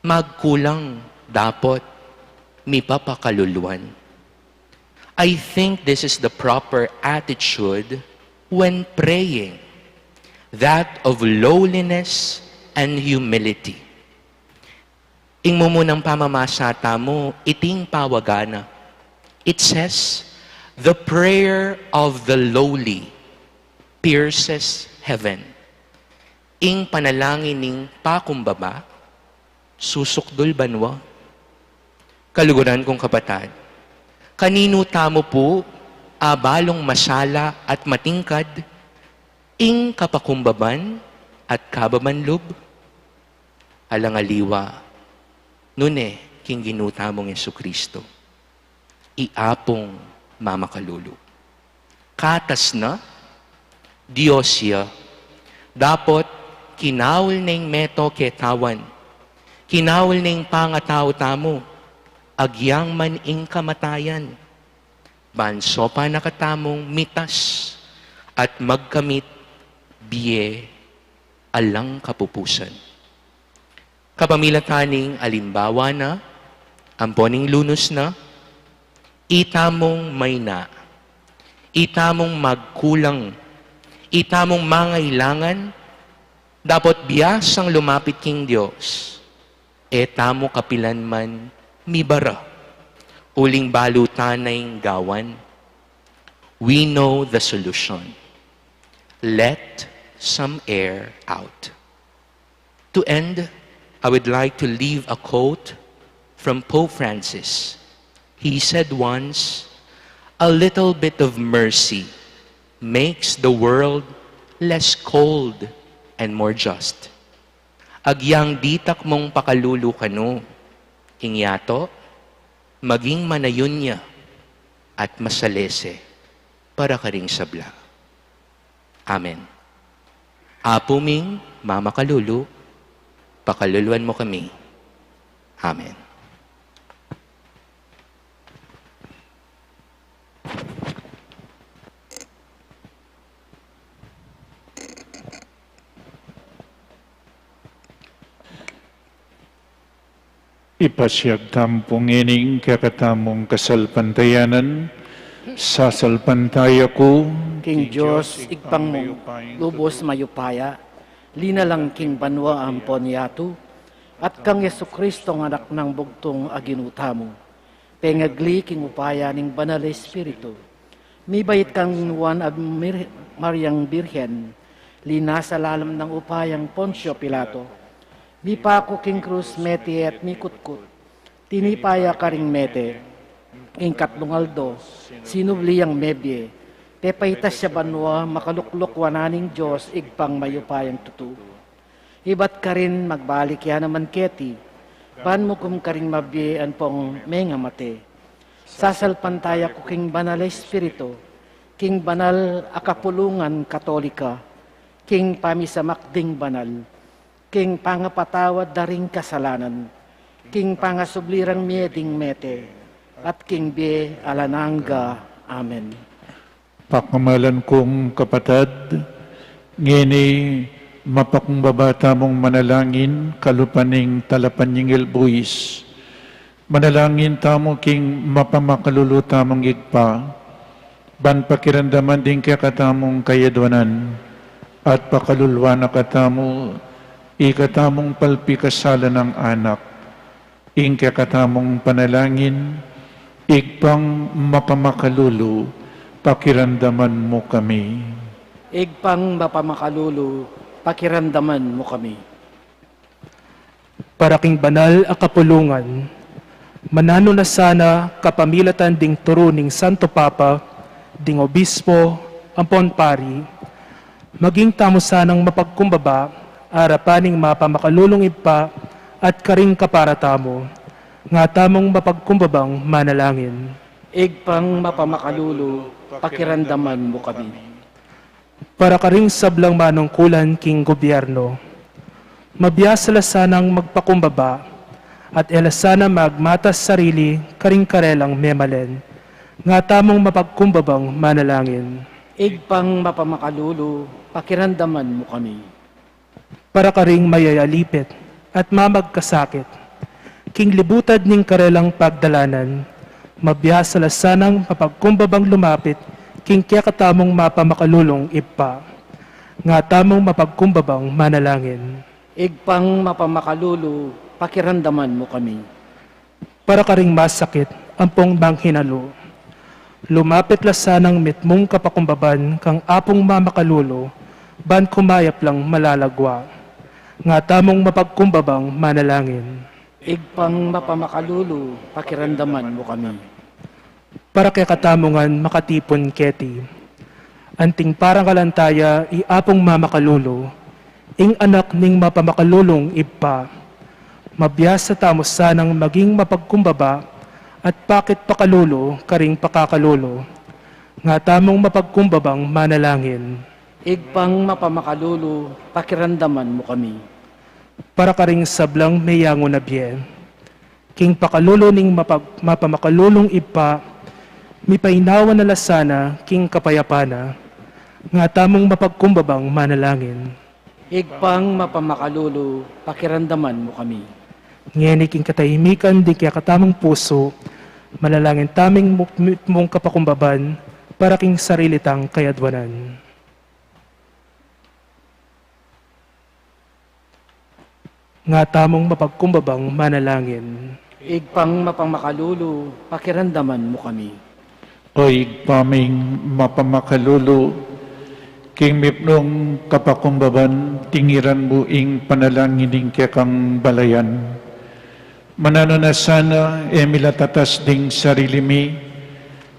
Magkulang, dapot mipapakaluluan. I think this is the proper attitude when praying, that of lowliness and humility. Ing mumunang pamamasa tamu, iting pawaga na. It says, "The prayer of the lowly pierces heaven." Ing panalangin ning pakumbaba, susukdul banua. Kaluguran kung kapatad, kaninu tamu pu abalung masala at matingkad ing kapakumbaban at kababan lub? Alang aliwa, nune king Ginu tamung Jesucristo, i Apung mamakalulu. Katas na, Dios ya, dapot kinaul neng meto ketawan, kinaul neng pangatau tamu, agyang man ing kamatayan, ban sopan na katamung mitas at magkamit bie alang kapupusan. Kapamilatan ning alimbawa na, ampo ning lunus na, itamung mayna, itamung magkulang, itamung mangailangan, dapot biasang lumapit king Dios, e tamu kapilan man mibara, uling balu ta na ing gawan. We know the solution. Let some air out. To end, I would like to leave a quote from Pope Francis. He said once, "A little bit of mercy makes the world less cold and more just." Agyang ditak mung pakalulu kanu, ing yato maging manayun ya at masalese para karing sabla. Amen. Apu ming mamakalulu, pakaluluan mu kami. Amen. Ipasiag tamu pu ngening kekatamung kasalpantayanan. Sasalpantaya ku king Dios, Ibpang lubus mayupaya, linalang king banua ampon yatu, at kang Jesucristo a Anak nang bugtung a Ginu tamu, pengagli king upaya ning Banal a Espiritu, mibait kang Nuan a Mir-, Mariang Birhen, linasa lalam nang upayang Poncio Pilato, mipaku king krus, mete at mikutkut, tinipa ya karing mete, king katlung aldo sinubli yang mebie, pepaitas ya banua, makalukluk wanan ning Dios Ibpang mayupayang tutu. Ibat karin magbalik ya naman keti, ban mukum karing mabie ampong mengamate. Sasalpantaya ku king Banal a Espiritu, king banal a kapulungan Katolika, king pamisamak ding banal, king pangapatawad da ring kasalanan, king pangasubli rang mie ding mete, at king bie alang angga. Amen. Pakamalan kung kapatad, ngeni mapakumbaba tamung manalangin kalupa ning talapanyingil buis. Manalangin tamu king mapamakalulu tamung Ibpa, ban pakiramdaman ding kekatamung kayadwanan, at pakaluluan na katamu ing kekatamung palpikasalan nang Anak. Ing kekatamung panalangin. Ibpang mapamakalulu, pakiramdaman mu kami. Ibpang mapamakalulu, pakiramdaman mu kami. Para king banal a kapulungan, mananu na sana kapamilatan ding turu ning Santo Papa, ding obispo, ampon pari, maging tamu sanang mapagkumbaba arapan ning mapamakalulung Ibpa at karing kapara tamu, nga tamung mapagkumbabang manalangin. Ibpang mapamakalulu, pakiramdaman mu kami. Para karing sablang manungkulan king gobyerno, mabiasa la sanang magpakumbaba at e la sana magmatas sarili karing karelang memalen, nga tamung mapagkumbabang manalangin. Ibpang mapamakalulu, pakiramdaman mu kami. Para karing mayayalipit at mamagkasakit king libutad ning karelang pagdalanan, mabiasa la sanang mapagkumbabang lumapit king kekatamung mapamakalulung Ibpa, nga tamung mapagkumbabang manalangin. Ibpang mapamakalulu, pakiramdaman mu kami. Para karing masakit ampong manghinalu, lumapit la sanang mitmung kapakumbaban kang Apung mamakalulu, ban kumayap lang malalagua, nga tamung mapagkumbabang manalangin. Ibpang mapamakalulu, pakiramdaman mu kami. Para kekatamu ngan makatipun keti, anting parangalan ta ya i Apung mamakalulu, ing Anak ning mapamakalulung Ibpa, mabiasa tamu sanang maging mapagkumbaba at pakit pakalulu karing pakakalulu, nga tamung mapagkumbabang manalangin. Ibpang mapamakalulu, pakiramdaman mu kami. Para karing sablang meyangu na bie, king pakalulu ning mapag-, mapamakalulung Ibpa, mipainawa na la sana king kapayapan na, nga tamung mapagkumbabang manalangin. Ibpang mapamakalulu, pakiramdaman mu kami. Ngeni king katahimikan ding kekatamung pusu, manalangin tamung mu-, mitmung kapakumbaban para king sarili tang kayadwanan. Nga tamung mapagkumbabang manalangin. Ibpang mapamakalulu, pakiramdaman mu kami. O Ibpa ming mapamakalulu, king mitmung kapakumbaban, tingiran mu ing panalangin ning kekang balayan. Mananu na sana e mi la tatas ding sarili mi,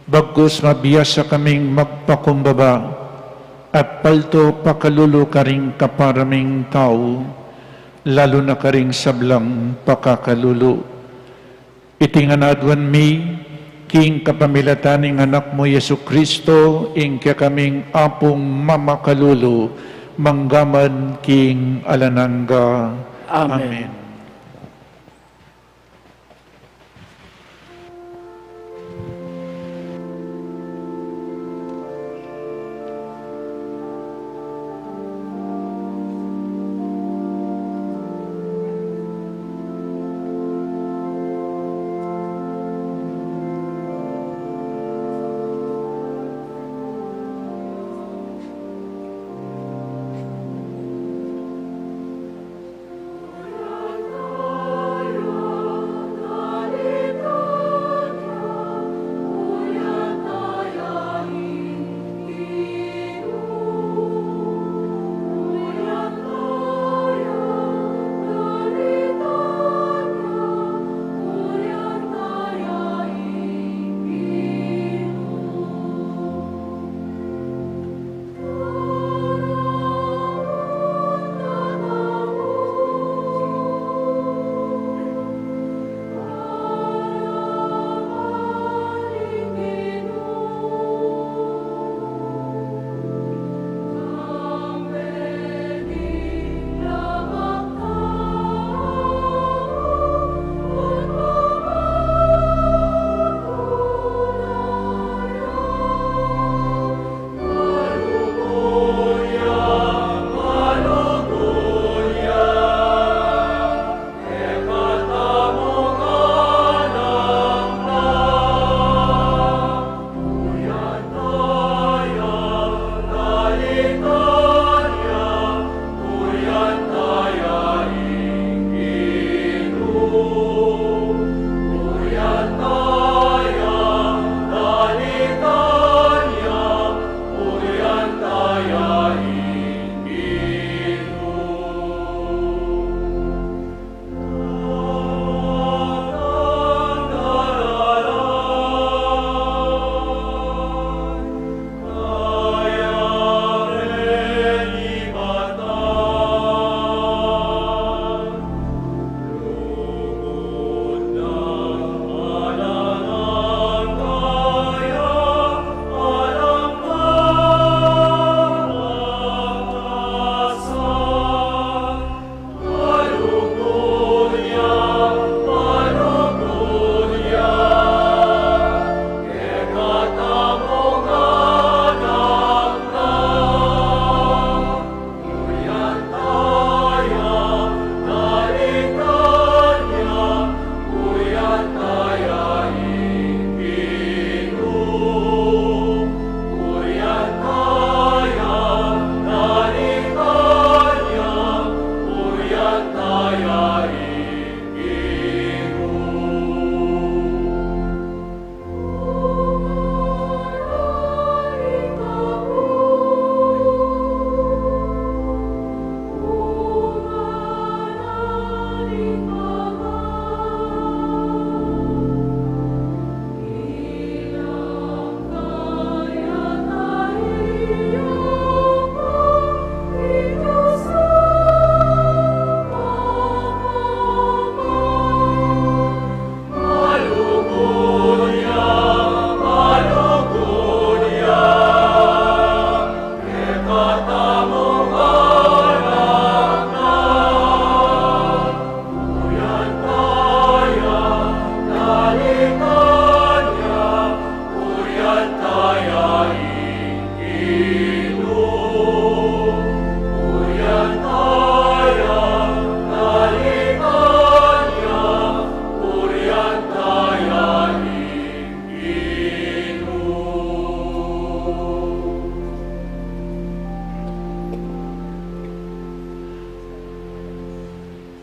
bagkus mabiasa kaming magpakumbaba at palto pakalulu karing kapara ming tau, lalu na karing sablang pakakalulu. Iti ngan aduan mi king kapamilatan ning Anak mu Jesucristo, ing kekaming Apung mamakalulu, mangga man king alang angga. Amen. Amen.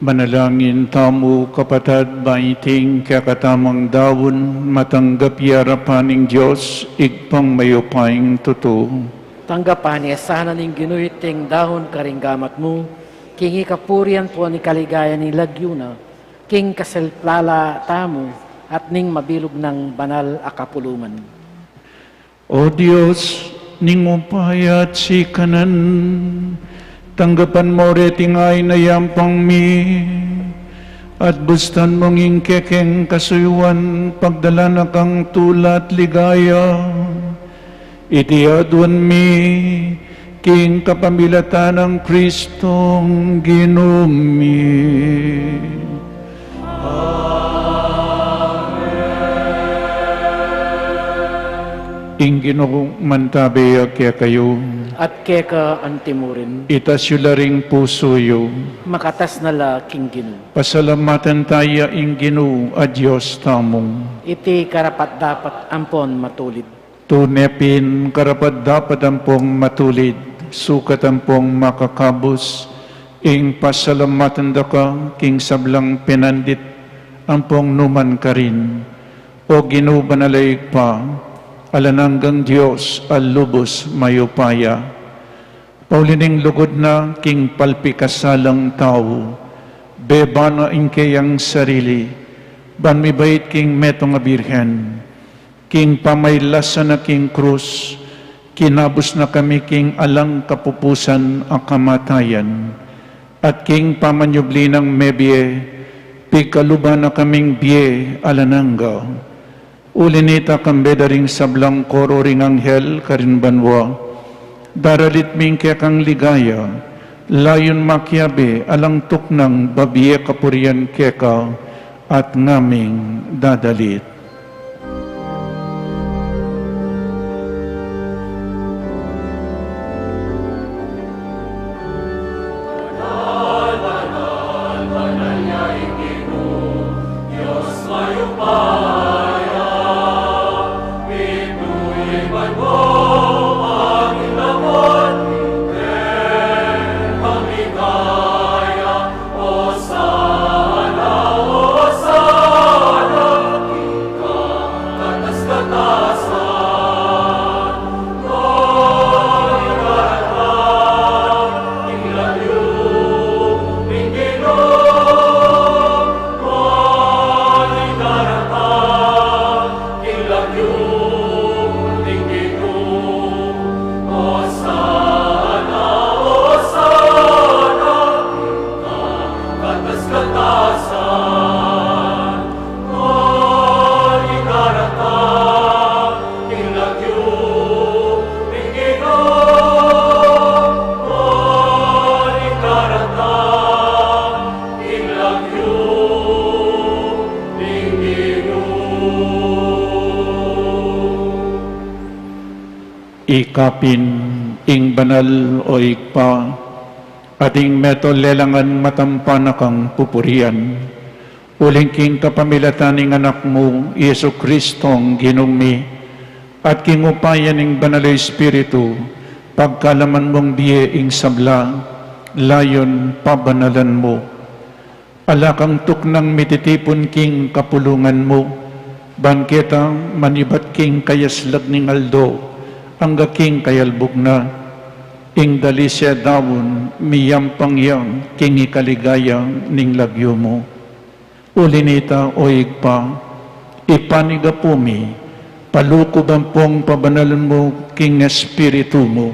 Manalangin tamu, kapatad, ba iting kekatamung daun matanggap ya arapan ning Dios, Ibpang mayupayang tutu. Tanggapan na sana ning Ginu iting daun karing gamat mu, king ikapurian ampon ikaligayan ning lagyu na, king kasaplala tamu at ning mabilug nang banal a kapulungan. O Dios, ning upaya at sikanan, tanggapan mu reting ain a yampang mi, at bustan mung ing kekeng kasuyuan pagdala na kang tula at ligaya. Iti aduan mi king kapamilatan nang Kristong Ginu mi. Ing Ginu mantabe ya kekayu. At keka antimurin. Itas yu la ring pusu yu. Makatas na la king Ginu. Pasalamatan taya ing Ginu a Dios tamu. Iti karapat-dapat ampon matulid. Tune pin karapat-dapat ampong matulid, sukat ampong makakabus, ing pasalamatan da ka king sablang penandit ampong numan karin, O Ginu, banal a Ibpa, alang anggang Dios a lubus mayupaya. Pauli ning lugud na king palpikasalang tau, beba na ing keyang sarili, ban mibait king metung a birhen. King pamailasan na king krus, kinabus na kami king alang kapupusan a kamatayan, at king pamanyubli nang mebie, pigkaluban na kaming bie alang angga. Uli nita, kambe da ring sablang koro ring anghel karin banua, daralit mi ing kekang ligaya, layun makiabe alang tuknang babie kapurian keka at ngaming dadalit. Ikapin, ing banal, o Ibpa, at ing metung lelangan matampan na kang pupurian, uling king kapamilatan ning Anak mu, Jesu Kristong Ginu mi, at king upaya ning Banal a Espiritu, pagkalaman mung bie ing sabla, layun pabanalan mu. Ala kang tuknang mititipun king kapulungan mu, ban keta manibat king kayaslag ning aldo, angga king kayalbug na, ing dalise daun miyampang ya king ikaligaya ning lagyu mu. Uli nita, o Ibpa, ipanyawad mi, palukuban pung pabanalan mu king Espiritu mu,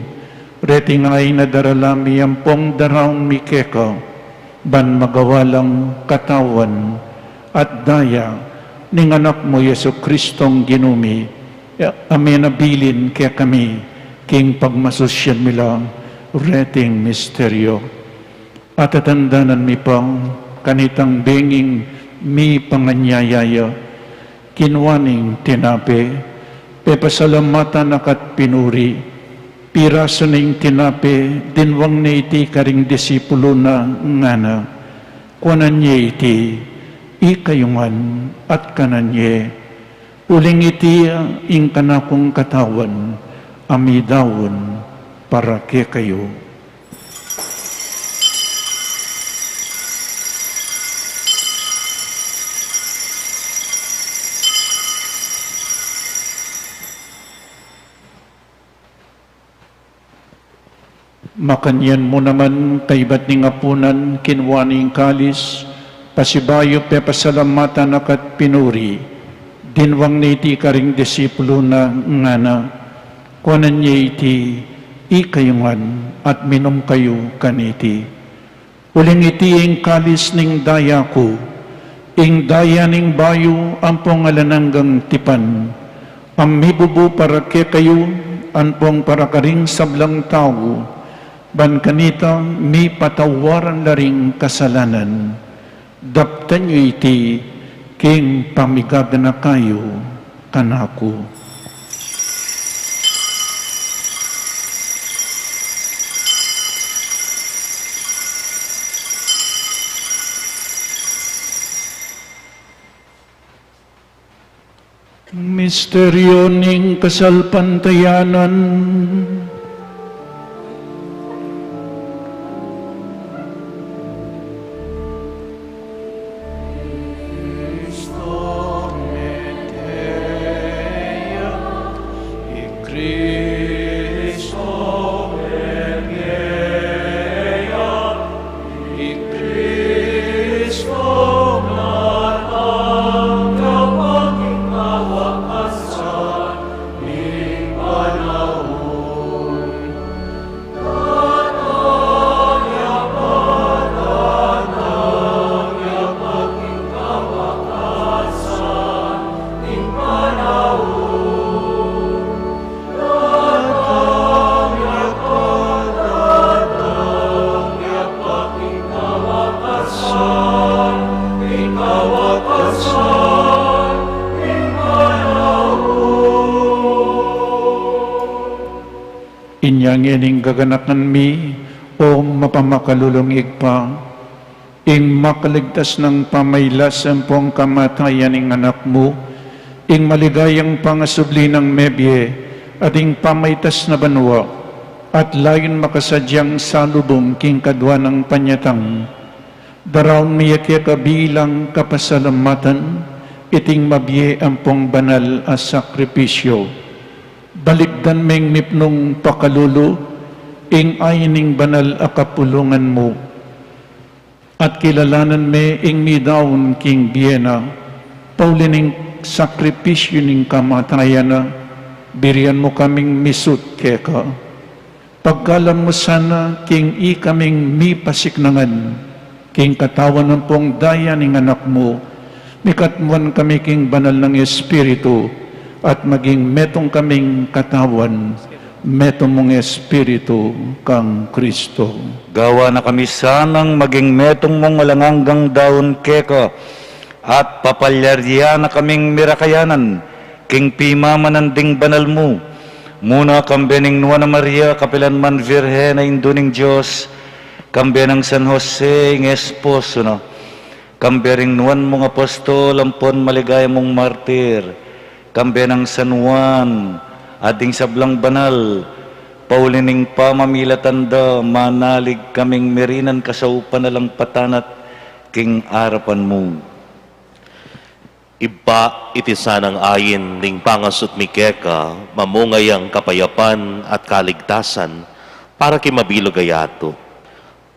reting ain a darala mi ampong daraun mi keka, ban magawa lang katawan at daya ning Anak mu Jesu Kristong Ginu mi, a minabilin kekami king pagmasusyan mi la reting misteryo. At tatandanan mi pa, kanitang benging mipanganyaya ya, kinua ne ing tinape, pepasalamatan na ka't pinuri, pirasu ne ing tinape, dinwang ne iti karing disipulu na, ngana, kuanan ye iti, ikayu ngan at kanan ye, uling iti ing kanakung katawan, a midaun para kekayu. Makanyan mu naman, kaybat ning apunan, kinua ne ing kalis, pasibayu pepasalamatan na ka at pinuri, dinwang ne iti karing disipulu na, ngana: Kuanan ye iti ikayu ngan at minum kayu kaniti. Uling iti ing kalis ning daya ku, ing daya ning bayu ampong alang anggang tipan, a mibubu para kekayu ampong para karing sablang tau, ban kanita mipatawaran la ring kasalanan. Daptan yu iti king pamigaganaka yu kanaku. Misteryo ning kasalpantayanan. Inya ngeni ing gaganakan mi, o mapamakalulung Ibpa, ing makaligtas nang pamailas ampong kamatayan ning Anak mu, ing maligayang pangasubli nang mebie, at ing pamaitas na banua, at layun makasadyang salubung king kadua nang panyatang. Daraun mi ya keka bilang kapasalamatan iting mabie ampong banal a sakripisyo. Balikdan ming mipnung pakalulu ing ain ning banal a kapulungan mu. At kilalanan me ing midaun king bie na, pauli ning sakripisyu ning kamatayan na, birian mu kaming misut keka. Pagkalam mu sana king ikaming mipasiknangan king katawan ampong daya ning Anak mu, mikatmuan kami king banal nang Espiritu, at maging metung kaming katawan, metung mung Espiritu kang Kristo. Gawa na kami sanang maging metung mung alang anggang daun keka, at papalyarian na kaming mirakayanan king pimamanan ding banal mu, muna kambe ning Nuan a Maria, kapilan man Virgen a Indu ning Dios, kambe nang San Jose ing esposo na, kambe ring nuan mung apostol ampon maligaya mung martir, kambe nang San Juan, at ding sablang banal, pauli ning pamamilatan da, manalig kaming mirinan kasaupan alang patanat king arapan mu. Ibpa, iti sanang ain ning pangasut mi keka, mamunga yang kapayapan at kaligtasan para king mabilug a yatu.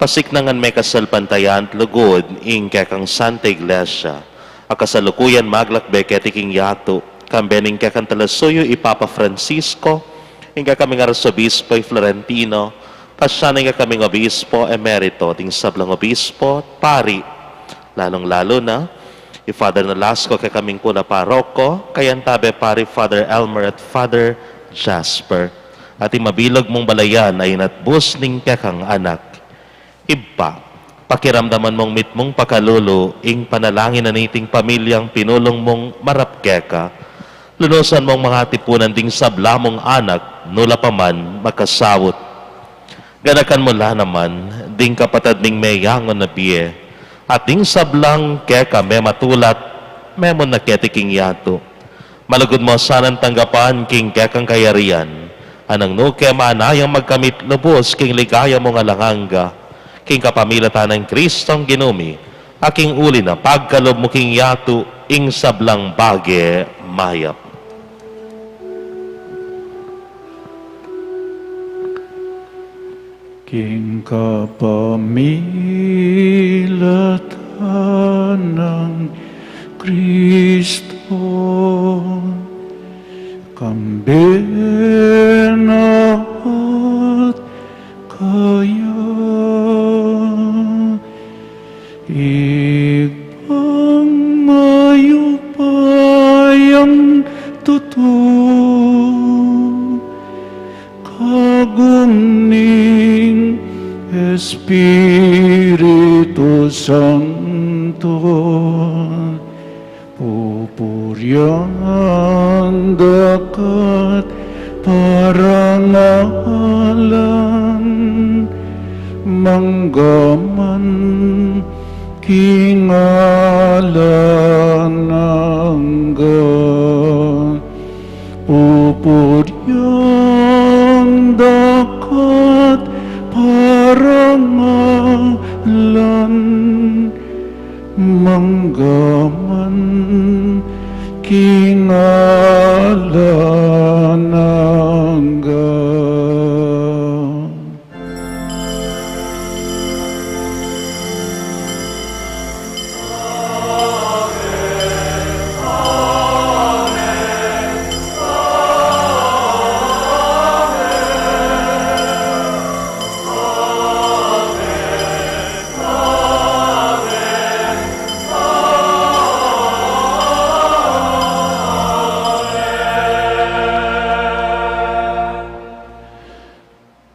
Pasiknangan me kasalpantayanan at lugud ing kekang Santa Iglesia, a kasalukuyan maglakbe keti king yatu, kambe ning kekang talasuyu i Papa Francisco, ing kekaming Arsobispo i Florentino, pasian ing kekaming Obispo Emerito, ding sablang obispo, pari, lalung-lalu na i Father Nolasco, kekaming Kuna Paroko, kayantabe pari Father Elmer at Father Jasper, at ing mabilug mung balayan a inatbus ning kekang anak. Ibpa, pakiramdaman mung mitmung pakalulu ing panalangin na niting pamilyang pinulung mung marap keka. Lunusan mung makatipunan ding sabla mung anak, nu la pa man makasaut. Ganakan mu la naman ding kapatad ming meyangu na bie, at ding sablang keka mematulat, memun na keti king yatu. Malugud mu sanang tanggapan king kekang kayarian, a nang nu ke manayang magkamit lubus king ligaya mung alang angga, king kapamilatan nang Kristong Ginu mi, a king uli na pagkalub mu king yatu ing sablang bage mayap. King kapamilatan nang Kristo, kambe na at kaya, Ibpang mayupayang tutu, kagum ning Espiritu Santo, pupurian da ka't parangalan, mangga man king alang angga. Pupurian da ka't parangalan, mangga man king alang angga.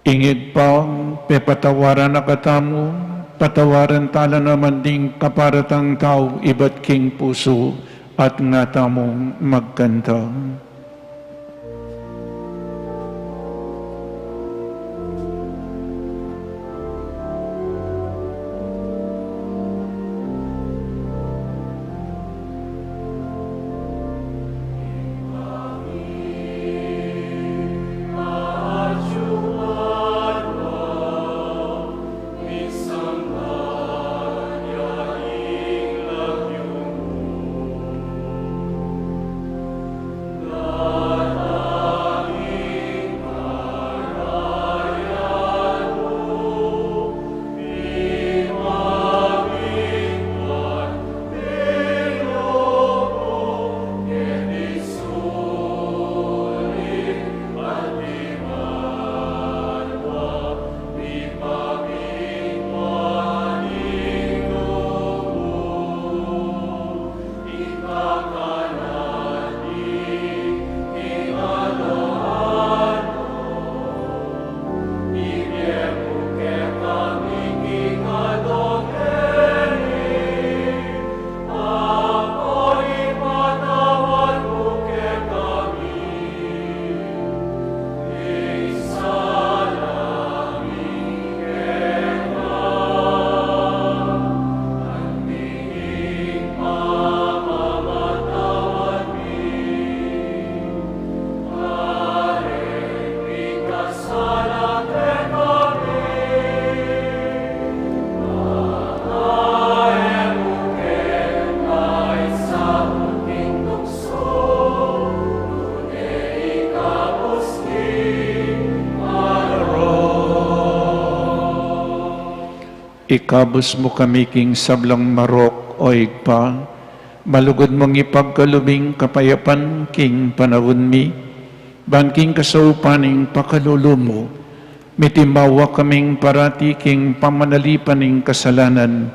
Ing Ibpa, pepatawaran na katamu, patawaran tala naman ding kaparatang tau ibat king pusu, at nga tamung magkanta. Ikabus mu kami king sablang marok, o Ibpa, malugud mung ipagkalub ing kapayapan king panaun mi, ban king kasaupan ning pakalulu mu, mitimawa kaming parati king pamanalipan ning kasalanan,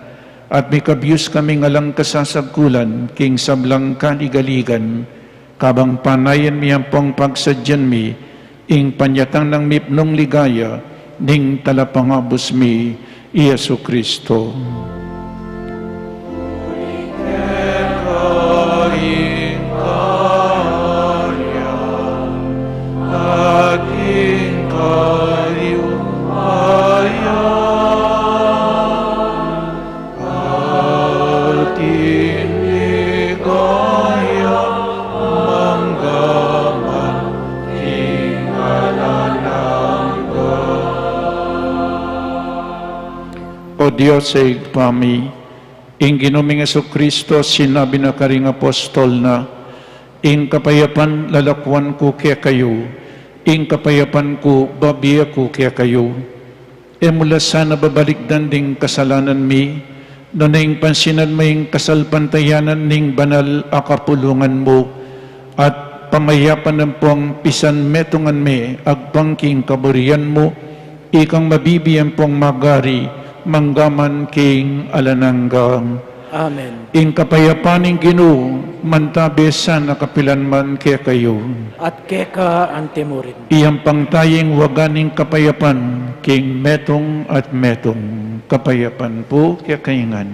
at mikabius kaming alang kasasagkulan king sablang kaligaligan, kabang panayan mi ampong pagsadyan mi ing panyatang nang mipnung ligaya ning Talapangabus mi, i Jesucristo. Atin ligaya manggaman king alang angga. O Dios, Ibpa mi, ing Ginu ming Jesucristo, sinabi na karing apostol na, ing kapayapan lalakwan ku kekayu, ing kapayapan ku babie ku kekayu. E mu la sana babalikdan ding kasalanan mi, nune ing pansinan mu ing kasalpantayanan ning banal a kapulungan mu, at pamayapan ampong pisanmetungan me agpang king kaburian mu, ikang mabibie ampong magari, mangga man king alang angga. Amen. Ing kapayapan ning Ginu, mantabe sana kapilan man kekayu. At keka antimurin. Iyampang taya ing waga ning kapayapan, king metung at metung. Kapayapan pu kekayu ngan.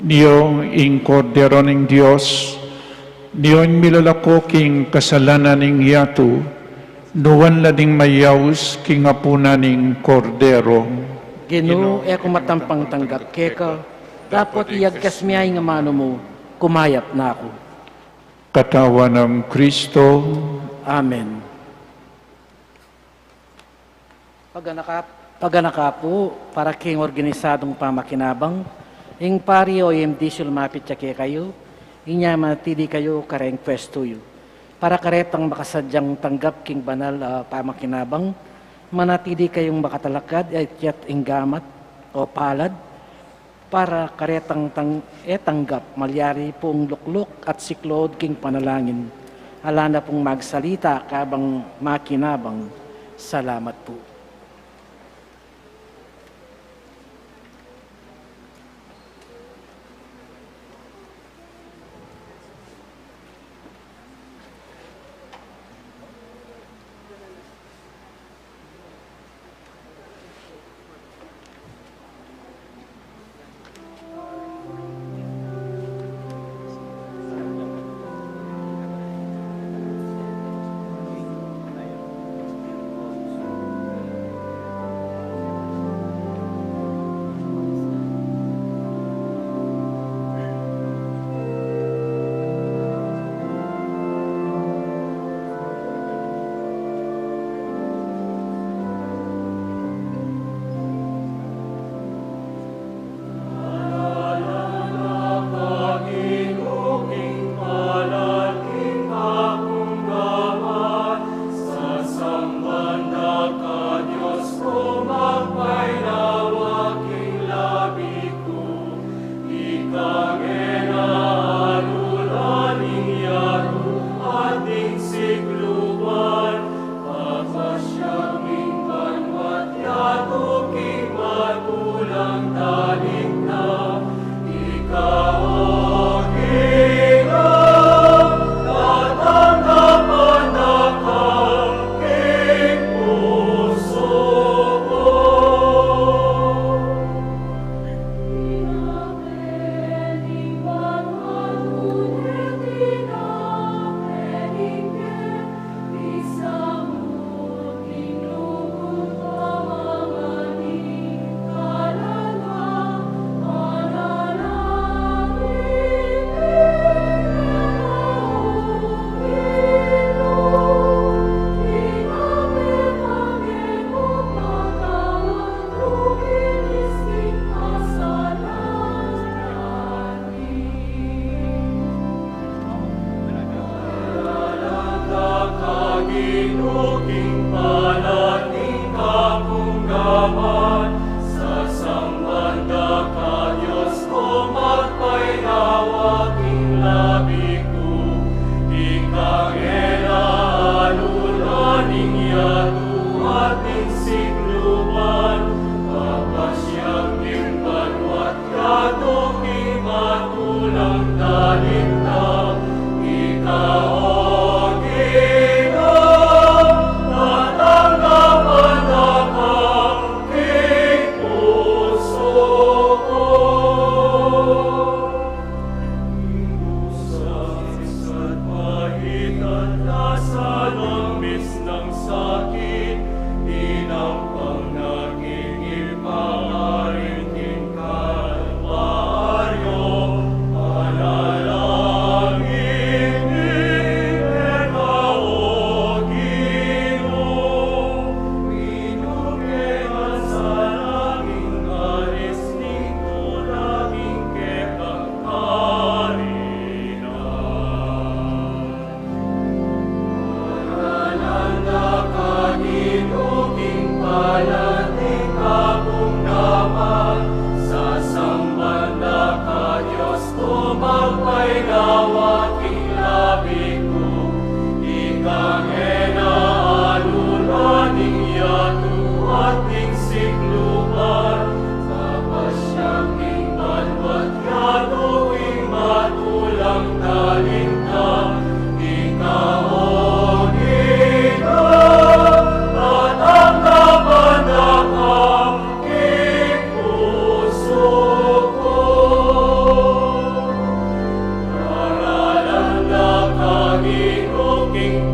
Nio ing Kordero ning Dios, nio ing milalako king kasalanan ning yatu, nuan la ding mayaus king apunan ning Kordero. Ginu, e ku matampang tanggap keka, dapot iyagkas mu ing amanu mu, kumayap na ku. Katawan nang Kristo. Amen. Paganaka, paganaka pu, para king organisadung pamakinabang, ing pari o M D C lumapit ya kekayu, inya manatili kayu kareng pwestu yu. Para karetang makasadyang tanggap king banal a pamakinabang, manatili kayung makatalakad, ityat ing gamat o palad, para karetang tang-, e tanggap, malyari pung lukluk at siklaud king panalangin. Ala na pung magsalita kabang makinabang. Salamat pu.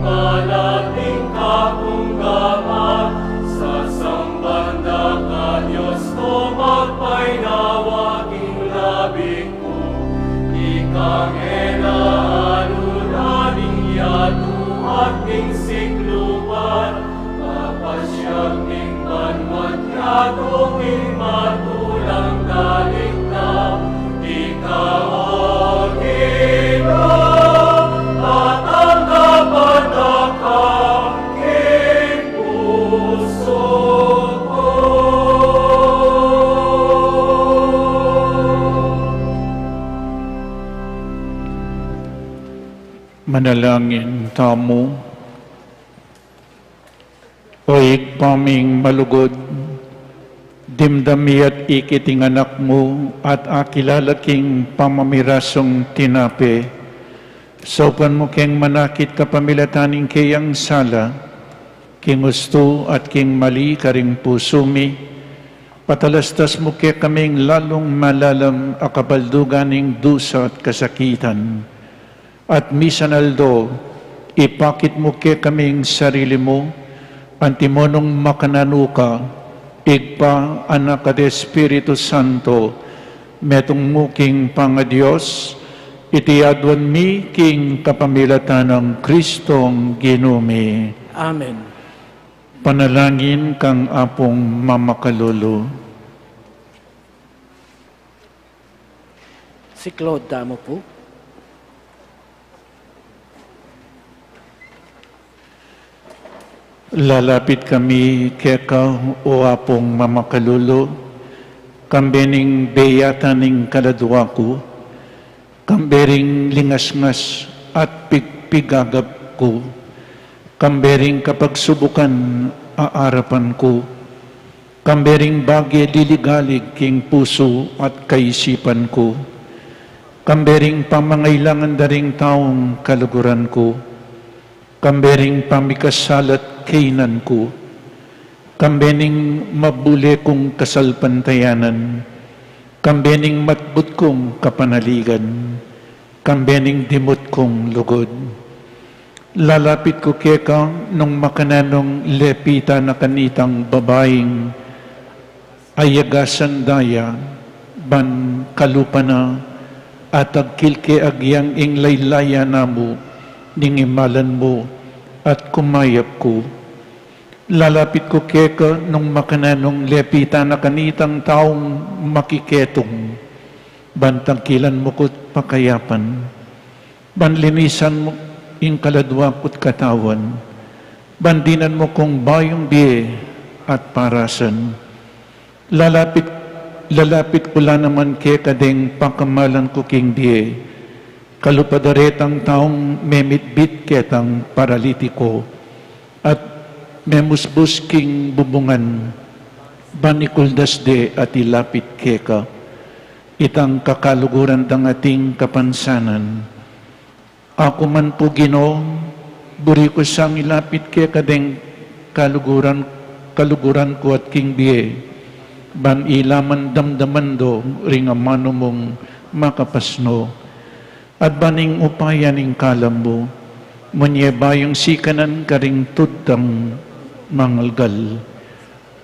Palating kapunggapan, sasamban da ka Dios ko, magpainawa king labi ku. Ikang e na anunan ning yatu at ning siklupan, papasyag ning banua't yatu king matulang dalit na. Ika, O Ginu, tatanggapan da ka king pusu ku. Manalangin tamu. O Ibpa ming malugud, dimdam mi at ikit ing Anak mu at akilala king pamamirasung tinape. Saupan mu keng manakit kapamilatan ning keyang sala, king ustu at king mali karing pusu mi. Patalastas mu kekaming lalung malalam a kabaldugan ning dusa at kasakitan. At misan aldo, ipakit mu kekaming sarili mu, antimo nung makananu ka, Ibpa, Anak, at Espiritu Santo, metung mu king pangaDios, iti aduan mi king kapamilatan nang Kristong Ginu mi. Amen. Panalangin kang Apung Mamakalulu. Si Claude, damo pu. Lalapit kami keka, o Apung Mamakalulu, kambe ning beyatan ning kaladua ku, kambe ring lingasngas at pigpigagap ku, kambe ring kapagsubukan a arapan ku, kambe ring bage liligalig king pusu at kaisipan ku, kambe ring pamangailangan da ring taung kaluguran ku, kambe ring pamikasalat kaynan ku, kambe ning mabule kung kasalpantayanan, kambe ning matbut kung kapanaligan, kambe ning dimut kung lugud. Lalapit ku keka nung makananung lepitan na kanitang babaing ayagasan da ya, ban kalupa na at agkil ke agyang ing laylayan na mu ning imalan mu at kumayap ku. Lalapit ku keka nung makananung lepitan na kanitang taung makiketung, ban tangkilan mu ku't pakayapan, ban linisan mu ing kaladua ku't katawan, ban dinan mu kung bayung bie at parasan. Lalapit, lalapit ku la naman keka deng pakamalan ku king bie, kalupa da retang taung memitbit ketang paralitiko at memusbus king bubungan, ban ikuldas de at ilapit keka itang kakaluguran dang ating kapansanan. Aku man pu, Ginu, buri ku sang ilapit keka deng kaluguran, kaluguran ku at king bie, ban ila man damdaman do ring amanu mung makapasno, at ban ing upaya ning kalam mu, munye bayung sikanan karing tud dang mangalgal,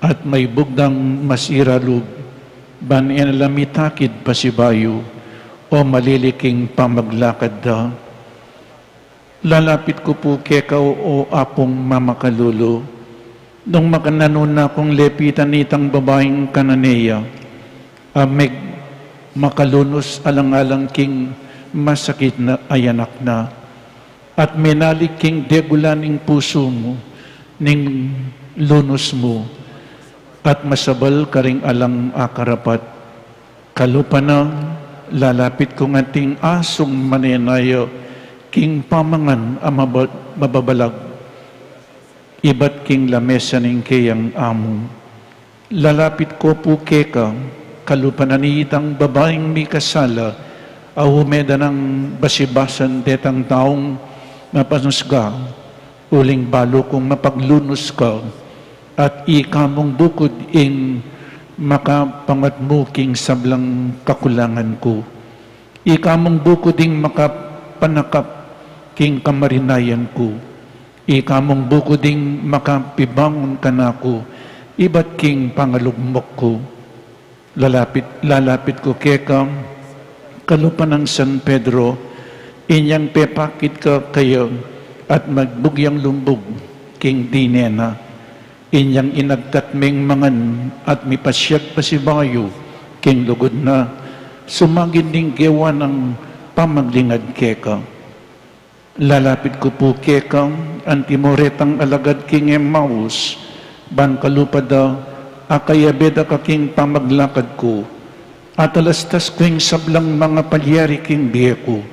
at maibug dang masira lub, ban e na la mitakid pasibayu o malili king pamaglakad da. Lalapit ku pu keka, o Apung Mamakalulu, nung makananu na kung lepitan itang babaing Cananea, a meg-, makalunus alang-alang king masakit na a anak na, at menalik king degula ning pusu mu ning lunus mu, at masabal karing alang akarapat. Kalupa na, lalapit kung ating asung manenaya king pamangan a maba-, mababalag ibat king lamesa ning keyang amu. Lalapit ku pu keka, kalupa na nitang babaing mikasala, a ume da nang basibasan detang taung mapanusga, uling balu kung mapaglunus ka, at ika mung bukud ing makapangatmu king sablang kakulangan ku. Ika mung bukud ing makapanakap king kamarinayan ku. Ika mung buku ding makapibangun kanaku, ibat king pangalugmok ku. Lalapit, lalapit ku keka, kalupa nang San Pedro, inyang pepakit ka kaya at magbugyang lumbug king dine na. Inyang inagkat meng mangan at mipasyag pasibayu king lugud na, sumagin ding gewa nang pamaglingad keka. Lalapit ku pu keka, antimo retang alagad king Emmaus, ban kalupa da, akayabe da ka king pamaglakad ku. Atalastas ku ing sablang mangapalyari king bie ku,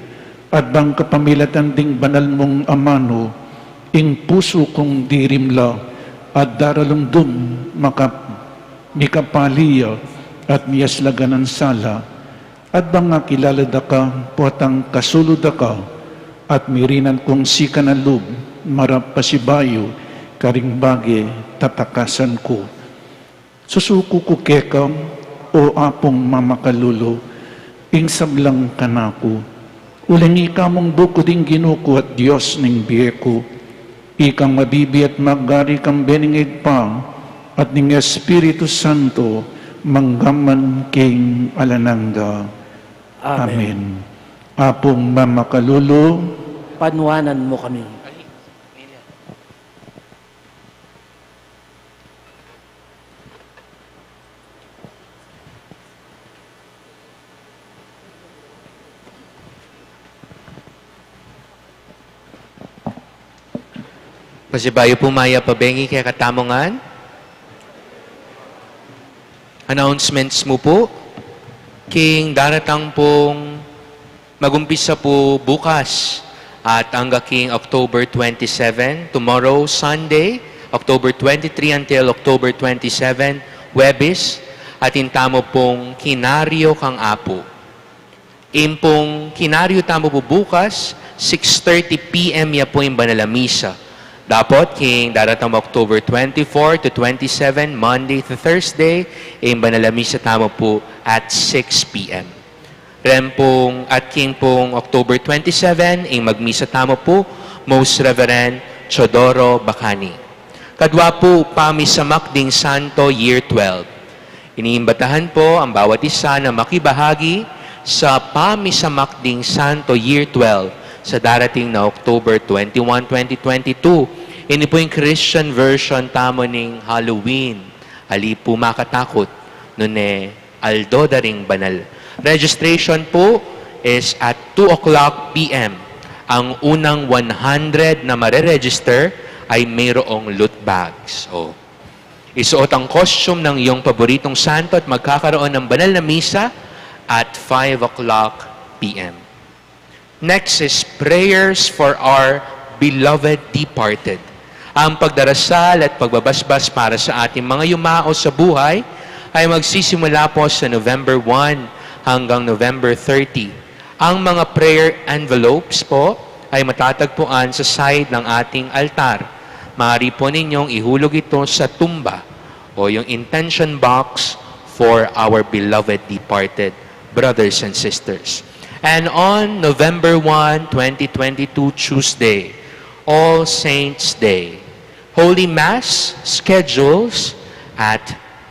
at bang kapamilatan ding banal mung amanu, ing pusu kung dirimla, at daralumdum makap-, mikapali ya, at miyaslagan nang sala. At bang akilala da ka, potang kasulu da ka, at mirinan kung sika na lub, marap pasibayu, karing bage tatakasan ku. Susuku ku keka, O Apung mamakalulu, ing sablang kanaku. Uling ika mung buku ding Ginu ku at Dios ning bie ku. Ikang mabibie at magari kambe ning Ibpa at ning Espiritu Santo, manggaman king alang angga. Amen. Amen. Apung mamakalulu, panuanan mu kami. Pasibayu pu, mayap a bengi kekatamu ngan. Announcements mu pu, king daratang pung magumpisa pu bukas at angga king October twenty-seven, tomorrow, Sunday, October twenty-three until October twenty-seven, Huwebes, atin tamu pung Kinaryo kang Apu. Ing pung Kinaryo tamu pu bukas, six thirty P M ya pu ing banal a misa. Dapot king daratang October twenty-four to twenty-seven, Monday to Thursday, ing banal a misa tamu pu at six P M. Reng pung at king pung October twenty-seven, ing magmisa tamu pu, Most Reverend Teodoro Bacani. Kadwa pu, pamisamak ding Santo Year twelve. Iniimbitahan pu ang bawat isa na makibahagi sa pamisamak ding Santo Year twelve sa darating na October twenty-one, twenty twenty-two. Ini pu ing Christian version tamu ning Halloween. Ali pu makatakut, nune aldo da ring banal. Registration pu is at two o'clock P M. Ang unang one hundred na mare-register ay mayroong loot bags. O, isuot ang costume ng iyong paboritong santo at magkakaroon ng banal na misa at five o'clock P M. Next is prayers for our beloved departed. Ang pagdarasal at pagbabasbas para sa ating mga yumao sa buhay ay magsisimula po sa November one hanggang November thirty. Ang mga prayer envelopes po ay matatagpuan sa side ng ating altar. Maaari po ninyong ihulog ito sa tumba o yung intention box for our beloved departed brothers and sisters. And on November one, twenty twenty-two, Tuesday, All Saints Day, Holy Mass schedules at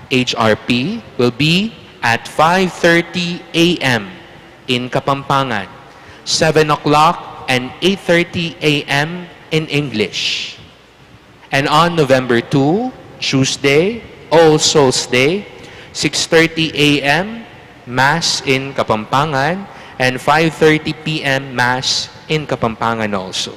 H R P will be at five thirty A M in Kapampangan, seven o'clock and eight thirty A M in English. And on November two, Tuesday, All Souls Day, six thirty A M, Mass in Kapampangan, and five thirty P M, Mass in Kapampangan also.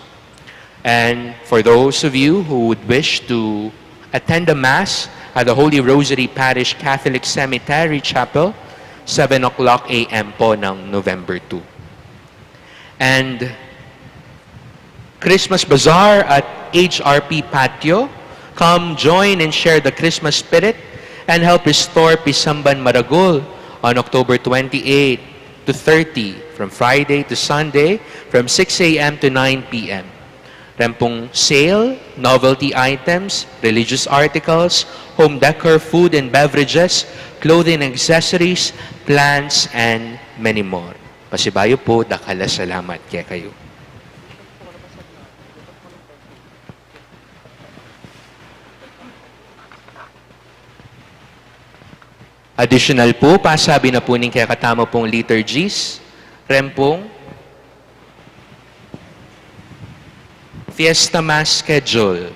And for those of you who would wish to attend the Mass at the Holy Rosary Parish Catholic Cemetery Chapel, seven o'clock A M po ng November two. And Christmas Bazaar at H R P Patio. Come join and share the Christmas spirit and help restore Pisamban Maragul on October twenty-eight to thirty, from Friday to Sunday, from six A M to nine P M. Reng pung sale, novelty items, religious articles, home decor, food and beverages, clothing and accessories, plants, and many more. Pasibayu pu, dakal a salamat kekayu. Additional po, pasabi na po ning kekatamu pong liturgies, rempong Fiesta Mass schedule.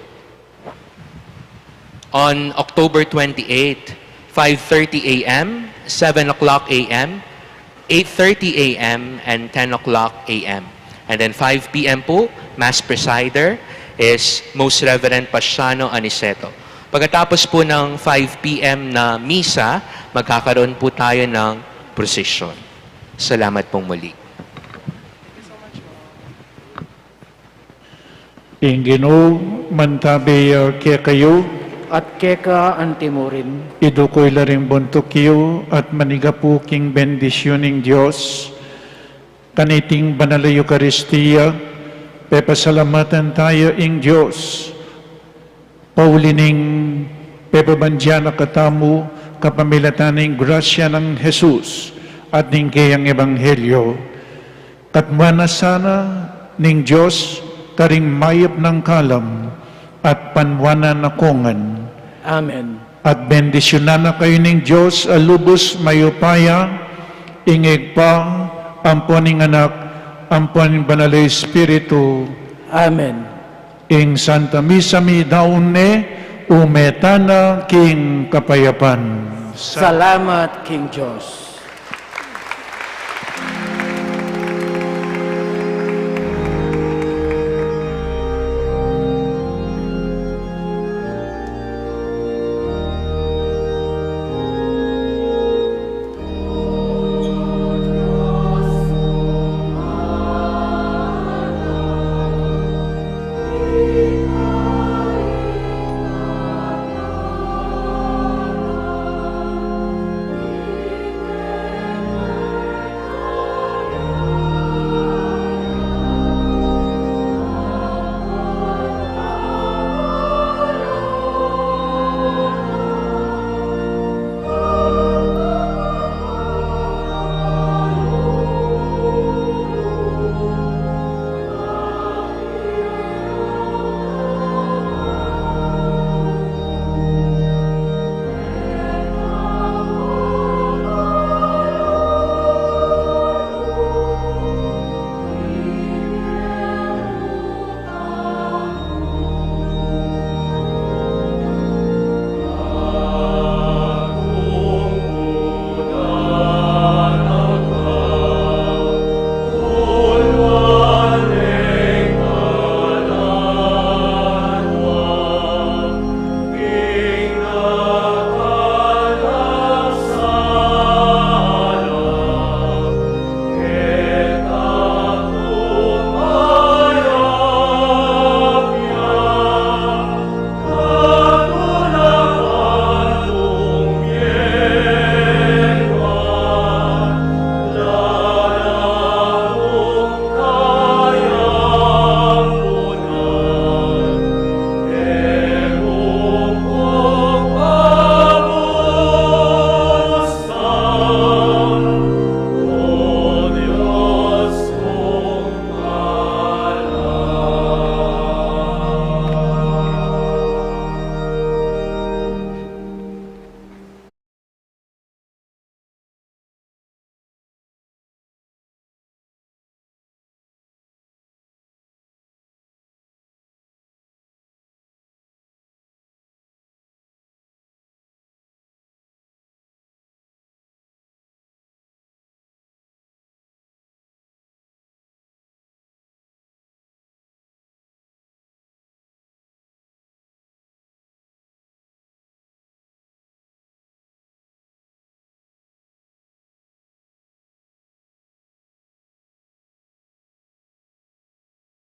On October twenty-eight, five thirty a m, seven o'clock a m, eight thirty a m, and ten o'clock a m. And then five p m po, Mass presider is Most Reverend Pasiano Aniceto. Pagkatapos po ng five p m na misa, magkakaroon po tayo ng prosesyon. Salamat pong muli. Ing Ginu mantabi ya kekayu. At keka antimurin. Iduku yu la ring buntuk yu at manigapu king bendisyun ning Dios. Kaniting banal a Eukaristia, pepasalamatan taya ing Dios. Pauli ning pepabandian na katamu kapamilatan ning grasya nang Jesus at ning keyang ebanghelyo. Katmuan na sana ning Dios karing mayap nang kalam at panwanan na kongan. Amen. At bendisyunan na kayu ning Dios a lubus mayupaya, ing Ibpa, ampon ing Anak, ampon ing Banal a Espiritu. Amen. Ing Santa Misa midaun ne, ume tana king kapayapan. Salamat king Dios.